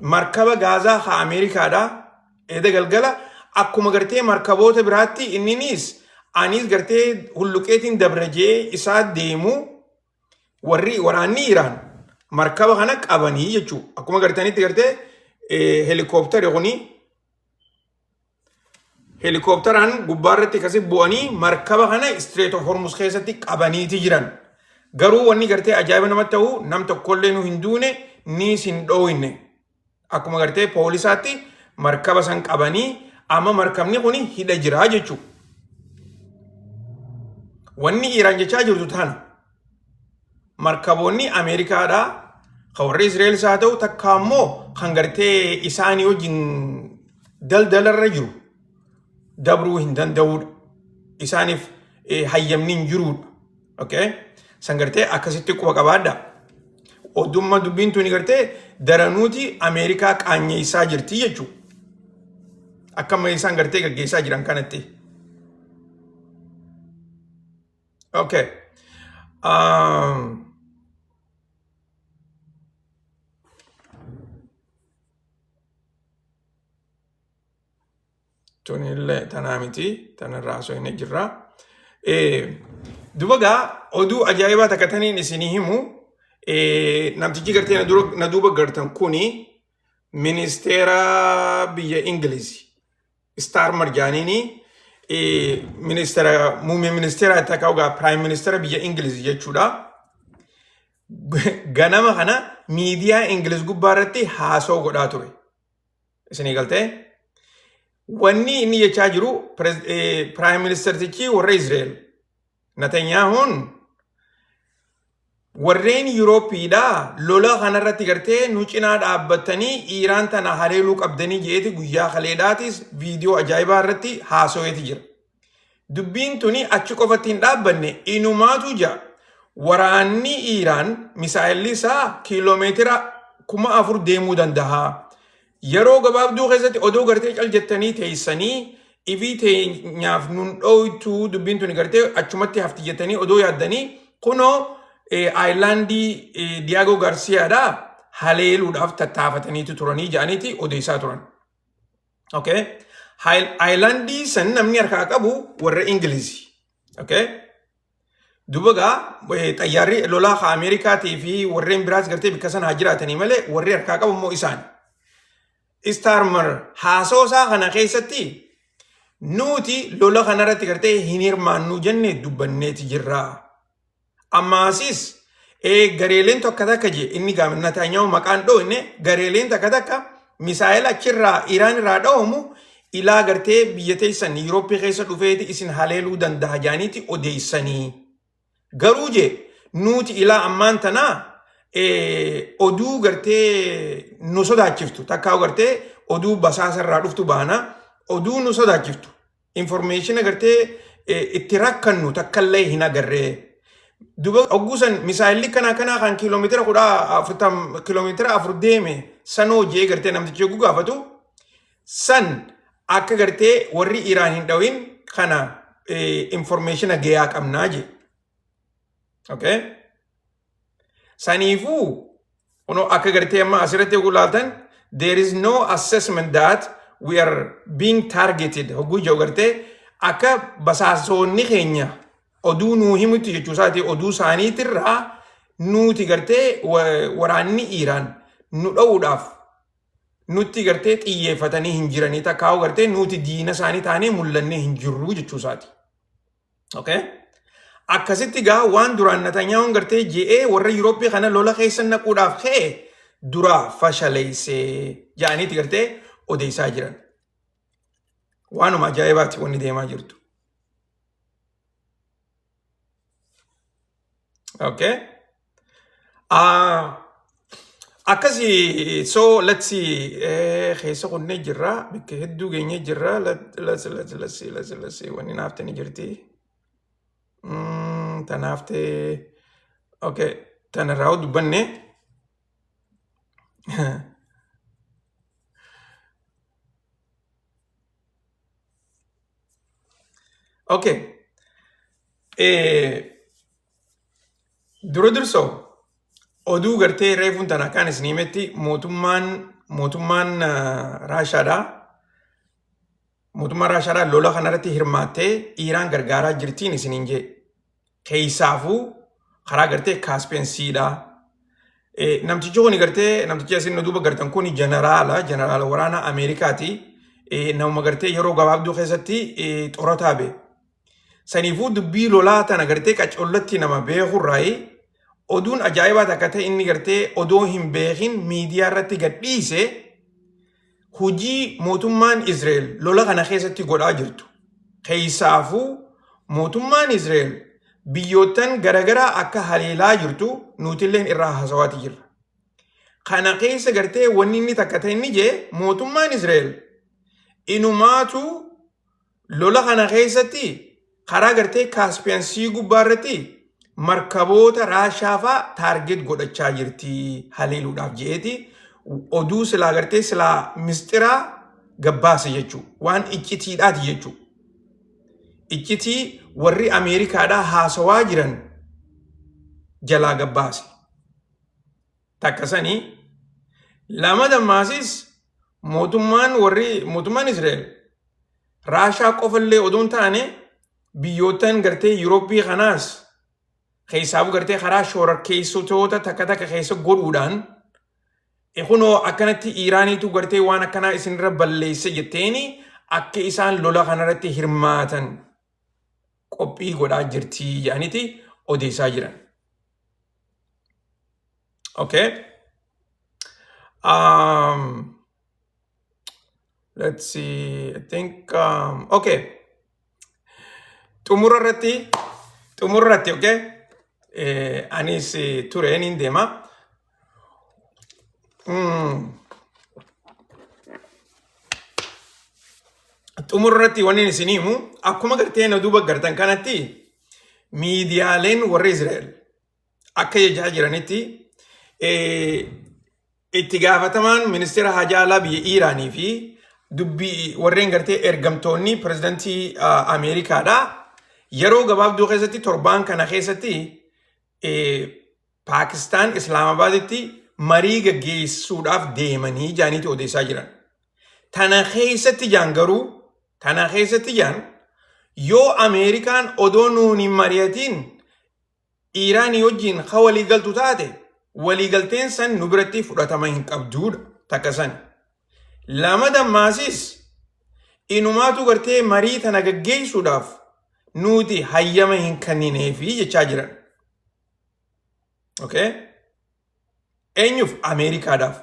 Speaker 1: Markaba gaazaa ka Ameerikaadha. Eda galgala akkuma gartee markaboota biraatti inninis anis gartee hulluqeetiin dabrajee isaa deemu warri waraanni Iraan markaba kana qabanii jechuudha. Akkuma gartanitti gartee helikooптari kuni helikoophteraan gubbaarratti akkasi bu'anii markaba kana Strait of Hormuz keessatti qabaniiti jiran. Garuu wanni gartee ajaa'iba namatti ta'u nam tokkollee nu hin duune niis hin dhooyne. Akkuma gartee poolisaatti markaba san qabanii amma markabni kun hidha jira jechuudha. Wanni Iiraan jechaa jirtu tana. Markaboonni Ameerikaadhaa kan warra Israa'elis haa ta'u takka ammoo kan gartee isaanii wajjin daldalarra jiru dabruu hin danda'uudha. Isaaniif hayyamni hin jiruudha. Okay? San gartee akkasitti quba qabaadha. Odumma dubbiin tuni gartee daranuuti Ameerikaa qaanyeessaa jirti jechuudha. Akka isaan gartee gaggeessaa jiran kanatti. Okay. Tunillee tanaa miti tanarraa osoo hin jirra. Duba gaa oduu ajaa'ibaa takka taniin isinii himu namtichi gartee na duuba gartan kuni ministeera biyya Ingilizi. Starmer jaaniini ministeera muummee ministeera takka ogaa prime ministeera biyya Ingilizi jechuudha. Ganama kana miidiyaa Ingiliz gubbaa irratti haasoo godhaa ture. Isinii galtee? Wanni inni jechaa jiru prime ministertichi warra Israa'el Netanyaahuun warreen Yuurooppiidhaa lola kanarratti gartee nu cinaa dhaabbatanii Iiraan tana haleeluu qabdanii jeeti guyyaa kaleedhaatis viidiyoo ajaa'ibaa irratti haasaweeti jira. Dubbiin tuni achi qofatti hin dhaabbanne inumaatu jira. Waraanni Iiraan misaa'elli isaa kiiloomeetira 4,000 deemuu danda'a. Yeroo gabaabduu keessatti odoo gartee cal jettanii teessanii ifii teenyaaf nun dhooytuu dubbiin tuni gartee achumatti hafti jettanii odoo yaaddanii kunoo aayilaandii Diyaagoo Gaarsiyaadhaa haleeluudhaaf tattaafataniitu turanii jedhaniiti odeessaa turan. Okay. Aayilaandii san namni harkaa qabu warra Ingilizi. Okay. Duuba gaa xayyaarri lolaa ka Ameerikaatii fi warreen biraas gartee bikka sana haa jiraatanii malee warri harkaa qabu immoo isaani. Starmer haasoo isaa kana keessatti nuti lola kanarratti gartee hin hirmaannu jennee dubbanneeti jirra. Ammaasis Gareeleen tokko takka je inni gaama Netanyahu maqaan dhoofne, gareeleen takka takka misaa'ela achirraa Iraan irraa dhawamu ilaa gartee biyya teessan Yurooppii keessa dhufeeti isin haleeluu danda'a jaaniiti odeessanii. Garuu je nuti ilaa ammaan tanaa oduu gartee nu sodaachiftu takkaa gartee oduu basaasa irraa dhuftu baana, oduu nu sodaachiftu, information gartee itti rakkannu takkallee hin agarree. Duba ogguusan misaayilli kanaa kanaa kan kiiloomeetira 40, kiiloomeetira 4 deeme sanoo jee gartee namtichi yogguu gaafatu, san akka gartee warri Iraan hin dhawin kana information gayaa qabnaa je. Okay? Saniifuu kunoo akka gartee amma asirratti yogguu ilaaltan, "There is no assessment that we are being targeted" hogguu jiru, gartee akka basaasonni keenya oduu nuu himutti jechuu isaati, oduu isaaniitirraa nuti gartee waraanni Iraan nu dha'uudhaaf nutti gartee xiyyeeffatanii hin jiranii, takkaa'u gartee nuti diina isaanii taanee mul'annee hin jirru jechuu isaati. Okay? Akkasitti gaa waan duraan Netanyahuun gartee je'ee warra Yurooppii kana lola keessa naquudhaaf ka'e duraa fashaleessee ja'aniiti gartee odeessaa jiran. Waanuma ajaa'ibaati wanni deemaa jirtu. Okay? Akkasi, so let's see, keessa kunnee jirra, bakka hedduu geenyee jirra. Let's see, let's see, wanni naafte ni jirti. Tanaaftee, okay, tanarraa dubbanne. Okay. Dura dursoo oduu gartee reefuun tana akkaan isin himetti, mootummaan Raashaadhaa, mootummaan Raashaadhaa lola kanarratti hirmaattee Iiraan gargaaraa jirtiin isiniin jee. Keessaafuu karaa gartee Caspian Seadhaa. Namtichi kun gartee, namtichi asin nu duuba gartan kun jeneraala waraana Ameerikaati. Namuma gartee yeroo gabaabduu keessatti xorataa ba'e. Saniifuu dubbii lolaa tana gartee qacollatti nama beekurraayi oduun ajaa'ibaa takka ta'e inni gartee odoo hin beekin miidiyaa irratti gadhiise, hojii mootummaan Israa'el lola kana keessatti godhaa jirtu. Keessaafuu mootummaan Israa'el biyyoottan garaagaraa akka haleelaa jirtu nutilleen irraa haasawaati jirra. Kana keessa gartee wanni inni takka ta'e inni jee, mootummaan Israa'el inumaatu lola kana keessatti karaa gartee Caspian Sea gubbaa irratti markaboota Raashaa fa'aa target godhachaa jirti haleeluudhaaf je'eeti oduu silaa gartee silaa mistiraa gabbaase jechuu, waan iccitiidhaati jechuu. Iccitii warri Ameerikaadhaa haasawaa jiran jalaa gabbaase. Takka sanii lama dammaasis mootummaan warri mootummaan Israa'el Raashaa qofallee odoo hin taane biyyoottan gartee Yurooppii kanaas keessaafuu gartee karaa shororkeessitoota takka takka keessa godhuudhaan, kunoo akkanatti Iiraaniitu gartee waan akkanaa isinirra balleesse jetteeni akka isaan lola kanarratti hirmaatan qophii godhaa jirti jedhaniiti odeessaa jiran. Okay. Let's see. I think okay. Xumura irratti, okay. Anis tureen hin deema. Xumura irratti wanni isin himu, akkuma gartee na duuba gartan kanatti, miidiyaaleen warra Israa'el akka jechaa jiranitti, itti gaafatamaan ministeera haajaa alaa biyya Iiraanii fi dubbii warreen gartee ergamtoonni pirezidantii Ameerikaadha. Yeroo gabaabduu keessatti, torbaan kana keessatti, Paakistaan Islaamabaaditti marii gaggeessuudhaaf deemanii jaaniiti odeessaa jiran. Tana keessatti jaan garuu, tana keessatti jaan, yoo Ameerikaan odoo nuun hin mari'atiin Iiraanii wajjin ka waliigaltu taate, waliigalteen san nu biratti fudhatama hin qabduudha takka san. Lama dammaasis inumaatu gartee marii tana gaggeessuudhaaf nuti hayyama hin kennineefi jechaa jiran. Okay? Eenyuuf? Ameerikaadhaaf.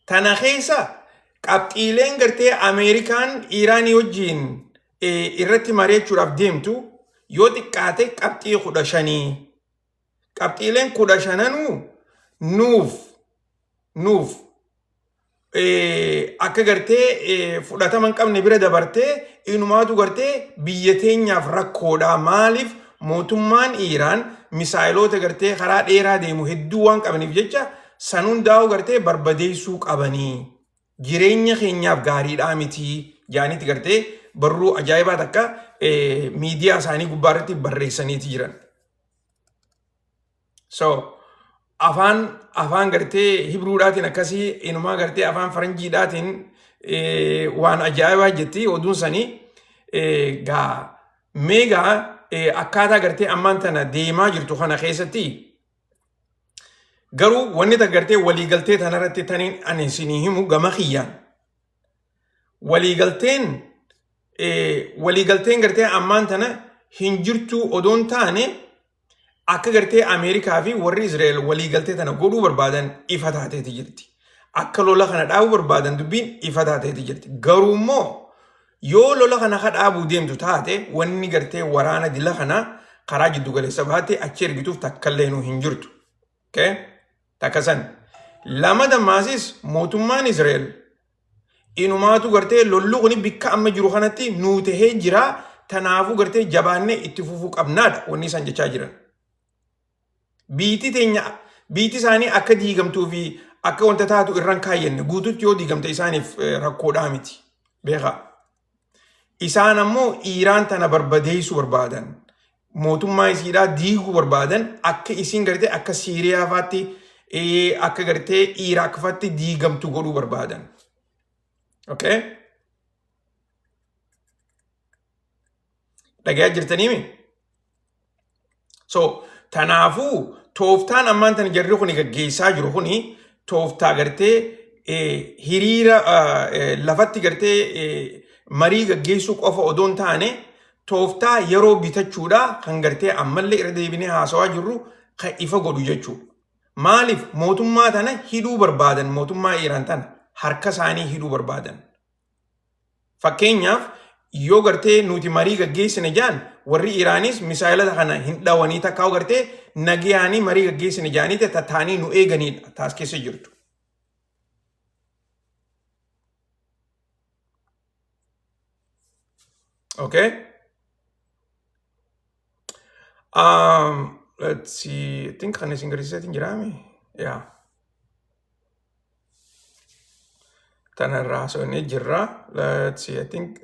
Speaker 1: Tana keessa qabxiileen gartee Ameerikaan Iiraanii wajjin irratti mari'achuudhaaf deemtu yoo xiqqaate qabxii 15. Qabxiileen 15nuu nuuf akka gartee fudhatama hin qabne bira dabartee inumaatu gartee biyya teenyaaf rakkoodha. Maaliif mootummaan Iiraan misaayiloota gartee karaa dheeraa deemu hedduu waan qabaniif jecha san hundaa'uu gartee barbadeessuu qabanii. Jireenya keenyaaf gaariidhaa miti jaanitti gartee barruu ajaa'ibaa takka miidiyaa isaanii gubbaa irratti barreessaniiti jiran. So afaan gartee Hibruudhaatiin akkasii inumaa gartee afaan Faranjiidhaatiin waan ajaa'ibaa jetti oduun sanii gaa meegaa akkaataa gartee ammaan tana deemaa jirtu kana keessatti garuu wanni takka gartee waliigaltee tanarratti taniin ani isinii himu gama kiyyaan waliigalteen gartee ammaan tana hin jirtu odoon taane akka gartee Ameerikaa fi warri Israa'el waliigaltee tana godhuu barbaadan ifa taateeti jirti. Akka lola kana dhaabuu barbaadan dubbiin ifa taateeti jirti. Garuu immoo yoo lola kana ka dhaabuu deemtu taate wanni gartee waraana dila kana karaa jiddu galeessa baate achi ergituuf takkallee nuu hin jirtu. Okay? Takka san. Lama dammaasis mootummaan Israa'el inumaatu gartee lolli kuni bikka amma jiru kanatti nuu tahee jira. Tanaafuu gartee jabaannee itti fufuu qabnaadha wanni isaan jechaa jiran. Biitii teenya biitii isaanii akka diigamtuu fi akka wanta taatu irran kaayyanne guututti yoo diigamte isaaniif rakkoodhaa miti. Beekaa. Isaan ammoo Iiraan tana barbadeessuu barbaadan. Mootummaa isiidhaa diiguu barbaadan akka isiin gartee akka Siiriyaa faatti akka gartee Iraaq faatti diigamtu godhuu barbaadan. Okay? Dhagayaa jirtaniimi? So, tanaafuu tooftaan ammaan tana jarri kuni gaggeessaa jiru kuni tooftaa gartee hiriira lafatti gartee marii gaggeessuu qofa odoo hin taane tooftaa yeroo bitachuudha kan gartee ammallee irra deebinee haasawaa jirru kan ifa godhu jechuudha. Maaliif mootummaa tana hidhuu barbaadan mootummaa Iiraan tana harka isaanii hidhuu barbaadan. Fakkeenyaaf yoo gartee nuti marii gaggeessine jaan warri Iraanis misaayilota kana hin dhawanii takkaa gartee nagayaanii marii gaggeessine jaanii tataanii nu eeganidha taas keessa jirtu. Okay. Let's see. I think kan isin garsiiseetiin jiraame. Yeah. Tana irraa haasofnee jirra. Let's see. I think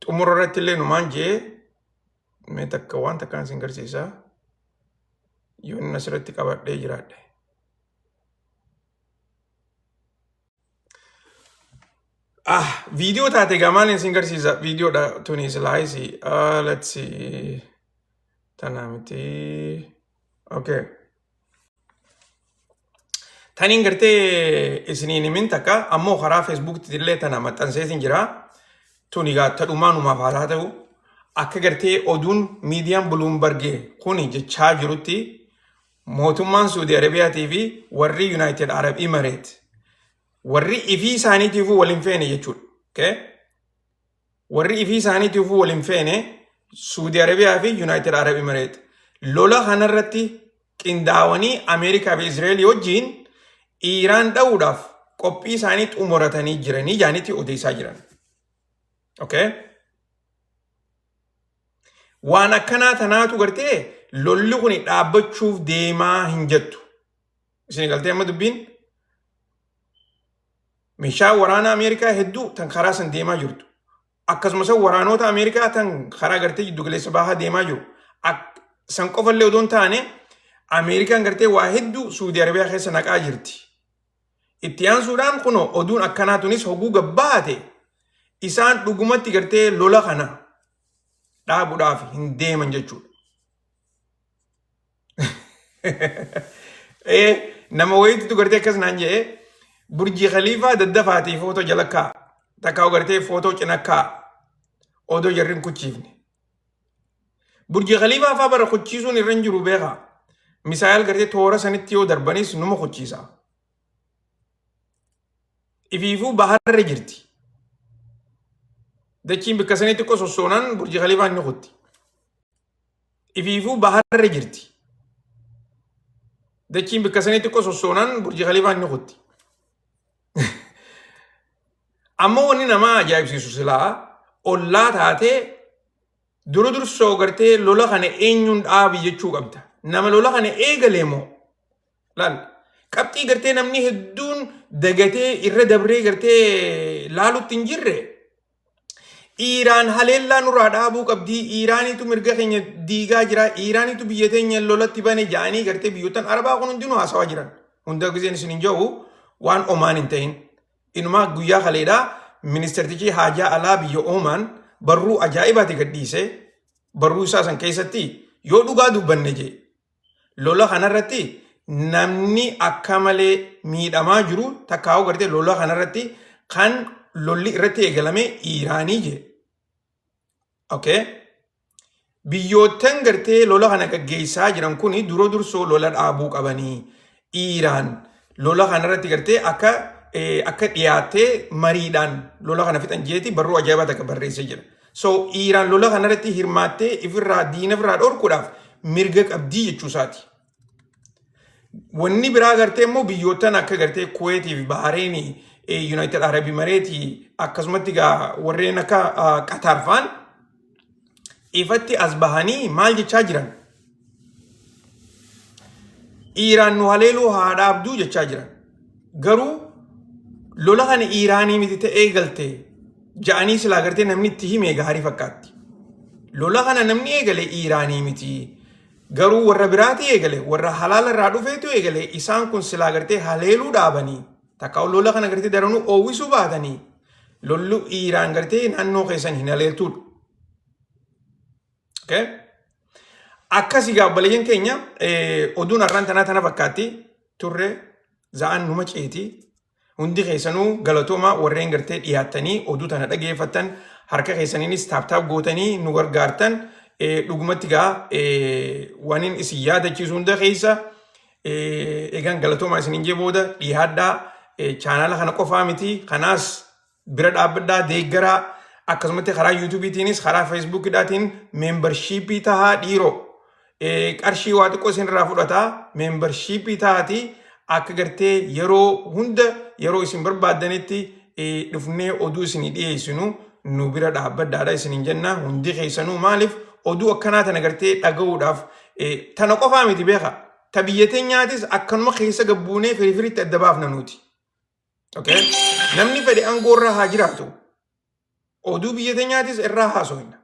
Speaker 1: xumura irratti illee numaan jee mee takka waan takkaan isin garsiisa. Yoo inni asirratti qabadhee jiraadhe. Ah, viidiyoo taate egaa maaliin isin garsiisa? Viidiyoodha tuni silaayisi. Let's see. Tana miti. Okay. Taniin gartee isiniin himin takka ammoo karaa Feesbuuktti illee tana maxxanseetiin jira. Tuni egaa tadhumaa numaaf haa ta'u. Akka gartee oduun miidiyaan Bloomberg kuni jechaa jirutti mootummaan Suudi Arabiyaatii fi warri United Arab Emirates warri ifii isaaniitiifuu wal hin feene jechuudha. Okay? Warri ifii isaaniitiifuu wal hin feene Suudi Arabiyaa fi United Arab Emirates lola kanarratti qindaawanii Ameerikaa fi Israa'el wajjin Iiraan dha'uudhaaf qophii isaanii xumuratanii jiranii jaanitti odeessaa jiran. Okay? Waan akkanaa tanaatu gartee lolli kun dhaabbachuuf deemaa hin jettu. Isin galtee amma dubbiin meeshaa waraana Ameerikaa hedduu tan karaa san deemaa jirtu. Akkasumas waraanota Ameerikaa tan karaa gartee jiddu galeessa bahaa deemaa jiru. San qofallee odoo hin taane Ameerikaan gartee waa hedduu Suudi Arabiyaa keessa naqaa jirti. Itti aansuudhaan kunoo oduun akkanaa tunis hoguu gabbaate isaan dhugumatti gartee lola kana dhaabuudhaaf hin deeman jechuudha. Ee nama wayiitu gartee akkas naan jedhee Burjii Khaliifaa daddafaatii footoo jala kaa'a. Takkaa gartee footoo cina kaa'a. Odoo jarri hin kuchiifne. Burjii Khaliifaa fa'aa bara kuchiisuun irra hin jiru beekaa. Missile gartee toora sanitti yoo darbanis numa kuchiisa. Ifiifuu baharra jirti. Dachiin bikka sanitti xiqqoo sossoonaan Burji Khaliifaan ni kutti. Ifiifuu baharra jirti. Dachiin bikka sanitti xiqqoo sossoonaan Burji Khaliifaan ni kutti. Amma wanni nama ajaa'ibsiisu silaa ollaa taatee dura dursoo gartee lola kana eenyuun dhaabi jechuu qabda. Nama lola kana eegalee moo? Laal. Qabxii gartee namni hedduun dagatee irra dabree gartee laalutti hin jirre. Iiraan haleellaa nurraa dhaabuu qabdii. Iiraaniitu mirga keenya diigaa jira. Iiraaniitu biyya teenya lolatti bane ja'anii gartee biyyoottan Arabaa kun hundinuu haasawaa jiran. Hunda giseen isin hin jiru waan Omaan hin ta'in. Inumaa guyyaa kaleedhaa ministeertichi haajaa alaa biyya Omaan barruu ajaa'ibaati gadhiise. Barruu isaa san keessatti yoo dhugaa dubbanne jee lola kanarratti namni akka malee miidhamaa jiru takkaa'uu gartee lola kanarratti kan lolli irratti eegalame Iiraanii jee. Okay. Biyyoottan gartee lola kana gaggeessaa jiran kuni dura dursoo lola dhaabuu qabanii. Iiraan lola kanarratti gartee akka dhiyaattee mariidhaan lola kana fixan jeeti barruu ajaa'ibaa takka barreessee jira. So Iiraan lola kanarratti hirmaattee ifirraa diina ifirraa dhorkuudhaaf mirga qabdii jechuu isaati. Wanni biraa gartee immoo biyyoottan akka gartee Kuweetii fi Bahareenii, United Arab Emirates akkasumatti gaa warreen akka Qatar fa'aan ifatti as bahanii maal jechaa jiran? Iiraan nu haleeluu haa dhaabduu jechaa jiran. Garuu lola kana Iiraanii miti ta'ee galte ja'anii silaa gartee namni itti hime gaarii fakkaatti. Lola kana namni eegale Iiraanii miti. Garuu warra biraati eegale, warra halaala irraa dhufeetu eegale. Isaan kun silaa gartee haleeluu dhaabanii takka lola kana gartee daranuu oowwisuu baatanii lollu Iiraan gartee naannoo keessan hin haleeltuudha. Okay? Akkasii gaa obboleeyyan keenya, oduun har'aan tanaa tana fakkaatti turre. Za'aan numa ceeti. Hundi keessanuu galatoomaa. Warreen gartee dhiyaattanii oduu tana dhageeffattan, harka keessaniinis tap tap gootanii nu gargaartan, dhugumatti gaa waanin isin yaadachiisu hunda keessa egaan galatoomaa isiniin jee booda dhiyaadhaa. Chaanaala kana qofaa miti, kanaas bira dhaabbadhaa, deeggaraa. Akkasumatti karaa YouTubeiitiinis karaa Facebookiidhaatiin membership tahaa dhiiroo. Qarshii waa xiqqoo isinirraa fudhataa, membership tahaatii akka gartee yeroo hunda yeroo isin barbaaddanitti dhufnee oduu isinii dhiyeessinu nu bira dhaabbadhaadha isiniin jenna hundi keessanuu. Maaliif oduu akkanaa tana gartee dhaga'uudhaaf tana qofaa miti beeka, ta biyya teenyaatis akkanuma keessa gabbuunee firifiritti adda baafna nuti. Okay? Namni fedhe aangoo irra haa jiraatu. Oduu biyya teenyaatis irraa haasofna.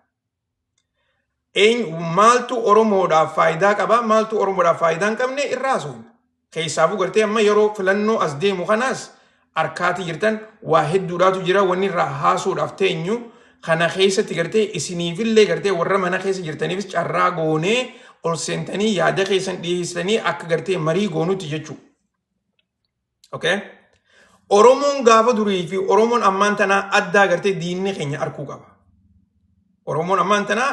Speaker 1: Maaltu Oromoodhaaf faayidaa qaba, maaltu Oromoodhaaf faayidaa hin qabne irraa haasofna. Keessaafuu gartee amma yeroo filannoo as deemu kanaas harkaatii jirtan waa hedduudhaatu jira wanni irraa haasuudhaaf teenyu. Kana keessatti gartee isiniifillee gartee warra mana keessa jirtaniifis carraa goonee ol seentanii yaada keessan dhiyeessitanii akka gartee marii goonutti jechuudha. Okay? Oromoon gaafa durii fi Oromoon ammaan tanaa addaa gartee diinni keenya arguu qaba. Oromoon ammaan tanaa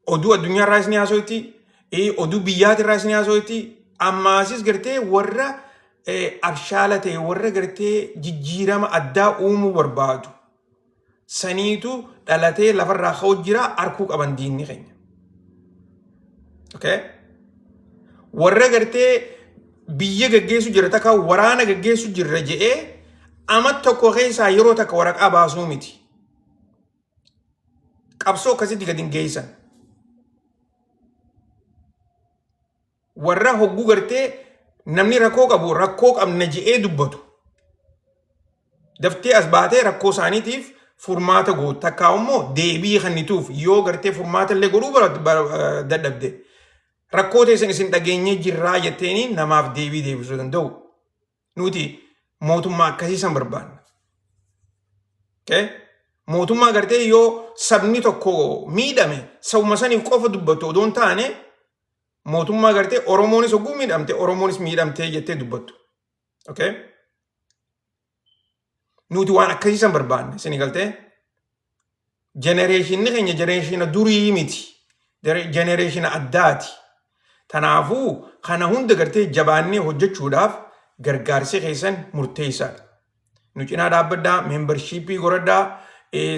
Speaker 1: oduu addunyaa irraa isin haasofti, oduu biyyaati irraa isin haasofti, ammaasis gartee warra abshaala ta'e, warra gartee jijjiirama addaa uumuu barbaadu. Saniitu dhalatee lafarraa ka'u jira, arguu qaban diinni keenya. Okay? Warra gartee biyya gaggeessu jira takka waraana gaggeessu jirra je'ee ama tokko keessaa yeroo takka waraqaa baasuu miti. Qabsoo akkasitti gadi hin geessan. Warra hogguu gartee namni rakkoo qabu rakkoo qabna je'ee dubbatu. Daftee as baatee rakkoo isaaniitiif furmaata gootu takkaa immoo deebii kennituuf yoo gartee furmaata illee godhuu dadhabde, rakkoo teessan isin dhageenyee jirraa jetteeni namaaf deebii deebisuu danda'u. Nuti mootummaa akkasii san barbaanna. Okay? Mootummaa gartee yoo sabni tokko miidhame sabuma saniif qofa dubbatu odoo hin taane, mootummaa gartee Oromoonis hogguu miidhamte Oromoonis miidhamtee jettee dubbattu. Okay? Nuti waan akkasii san barbaanne isin galtee? Generationni keenya generation durii miti. Generation addaati. Tanaafuu kana hunda gartee jabaannee hojjechuudhaaf gargaarsi keessan murteessaadha. Nu cinaa dhaabbadhaa, membership godhadhaa,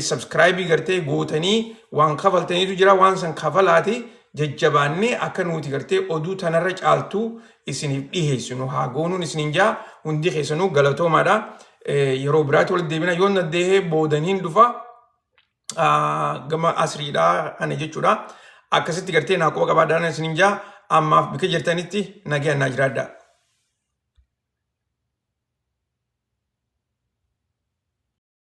Speaker 1: subscribe gartee gootanii waan kafaltaniitu jira, waan san kafalaati jajjabaannee akka nuti gartee oduu tanarra caaltuu isiniif dhiheessinu haa goonuun isiniin jaa. Hundi keessanuu galatoomaadha. Yeroo biraatti walitti deebina. Yoon naddeehee boodaniin dhufa gama asriidhaa kana jechuudha. Akkasitti gartee naa quba qabaadhaan isiniin jaa. Ammaaf bika jirtanitti nagaan naa jiraadhaa.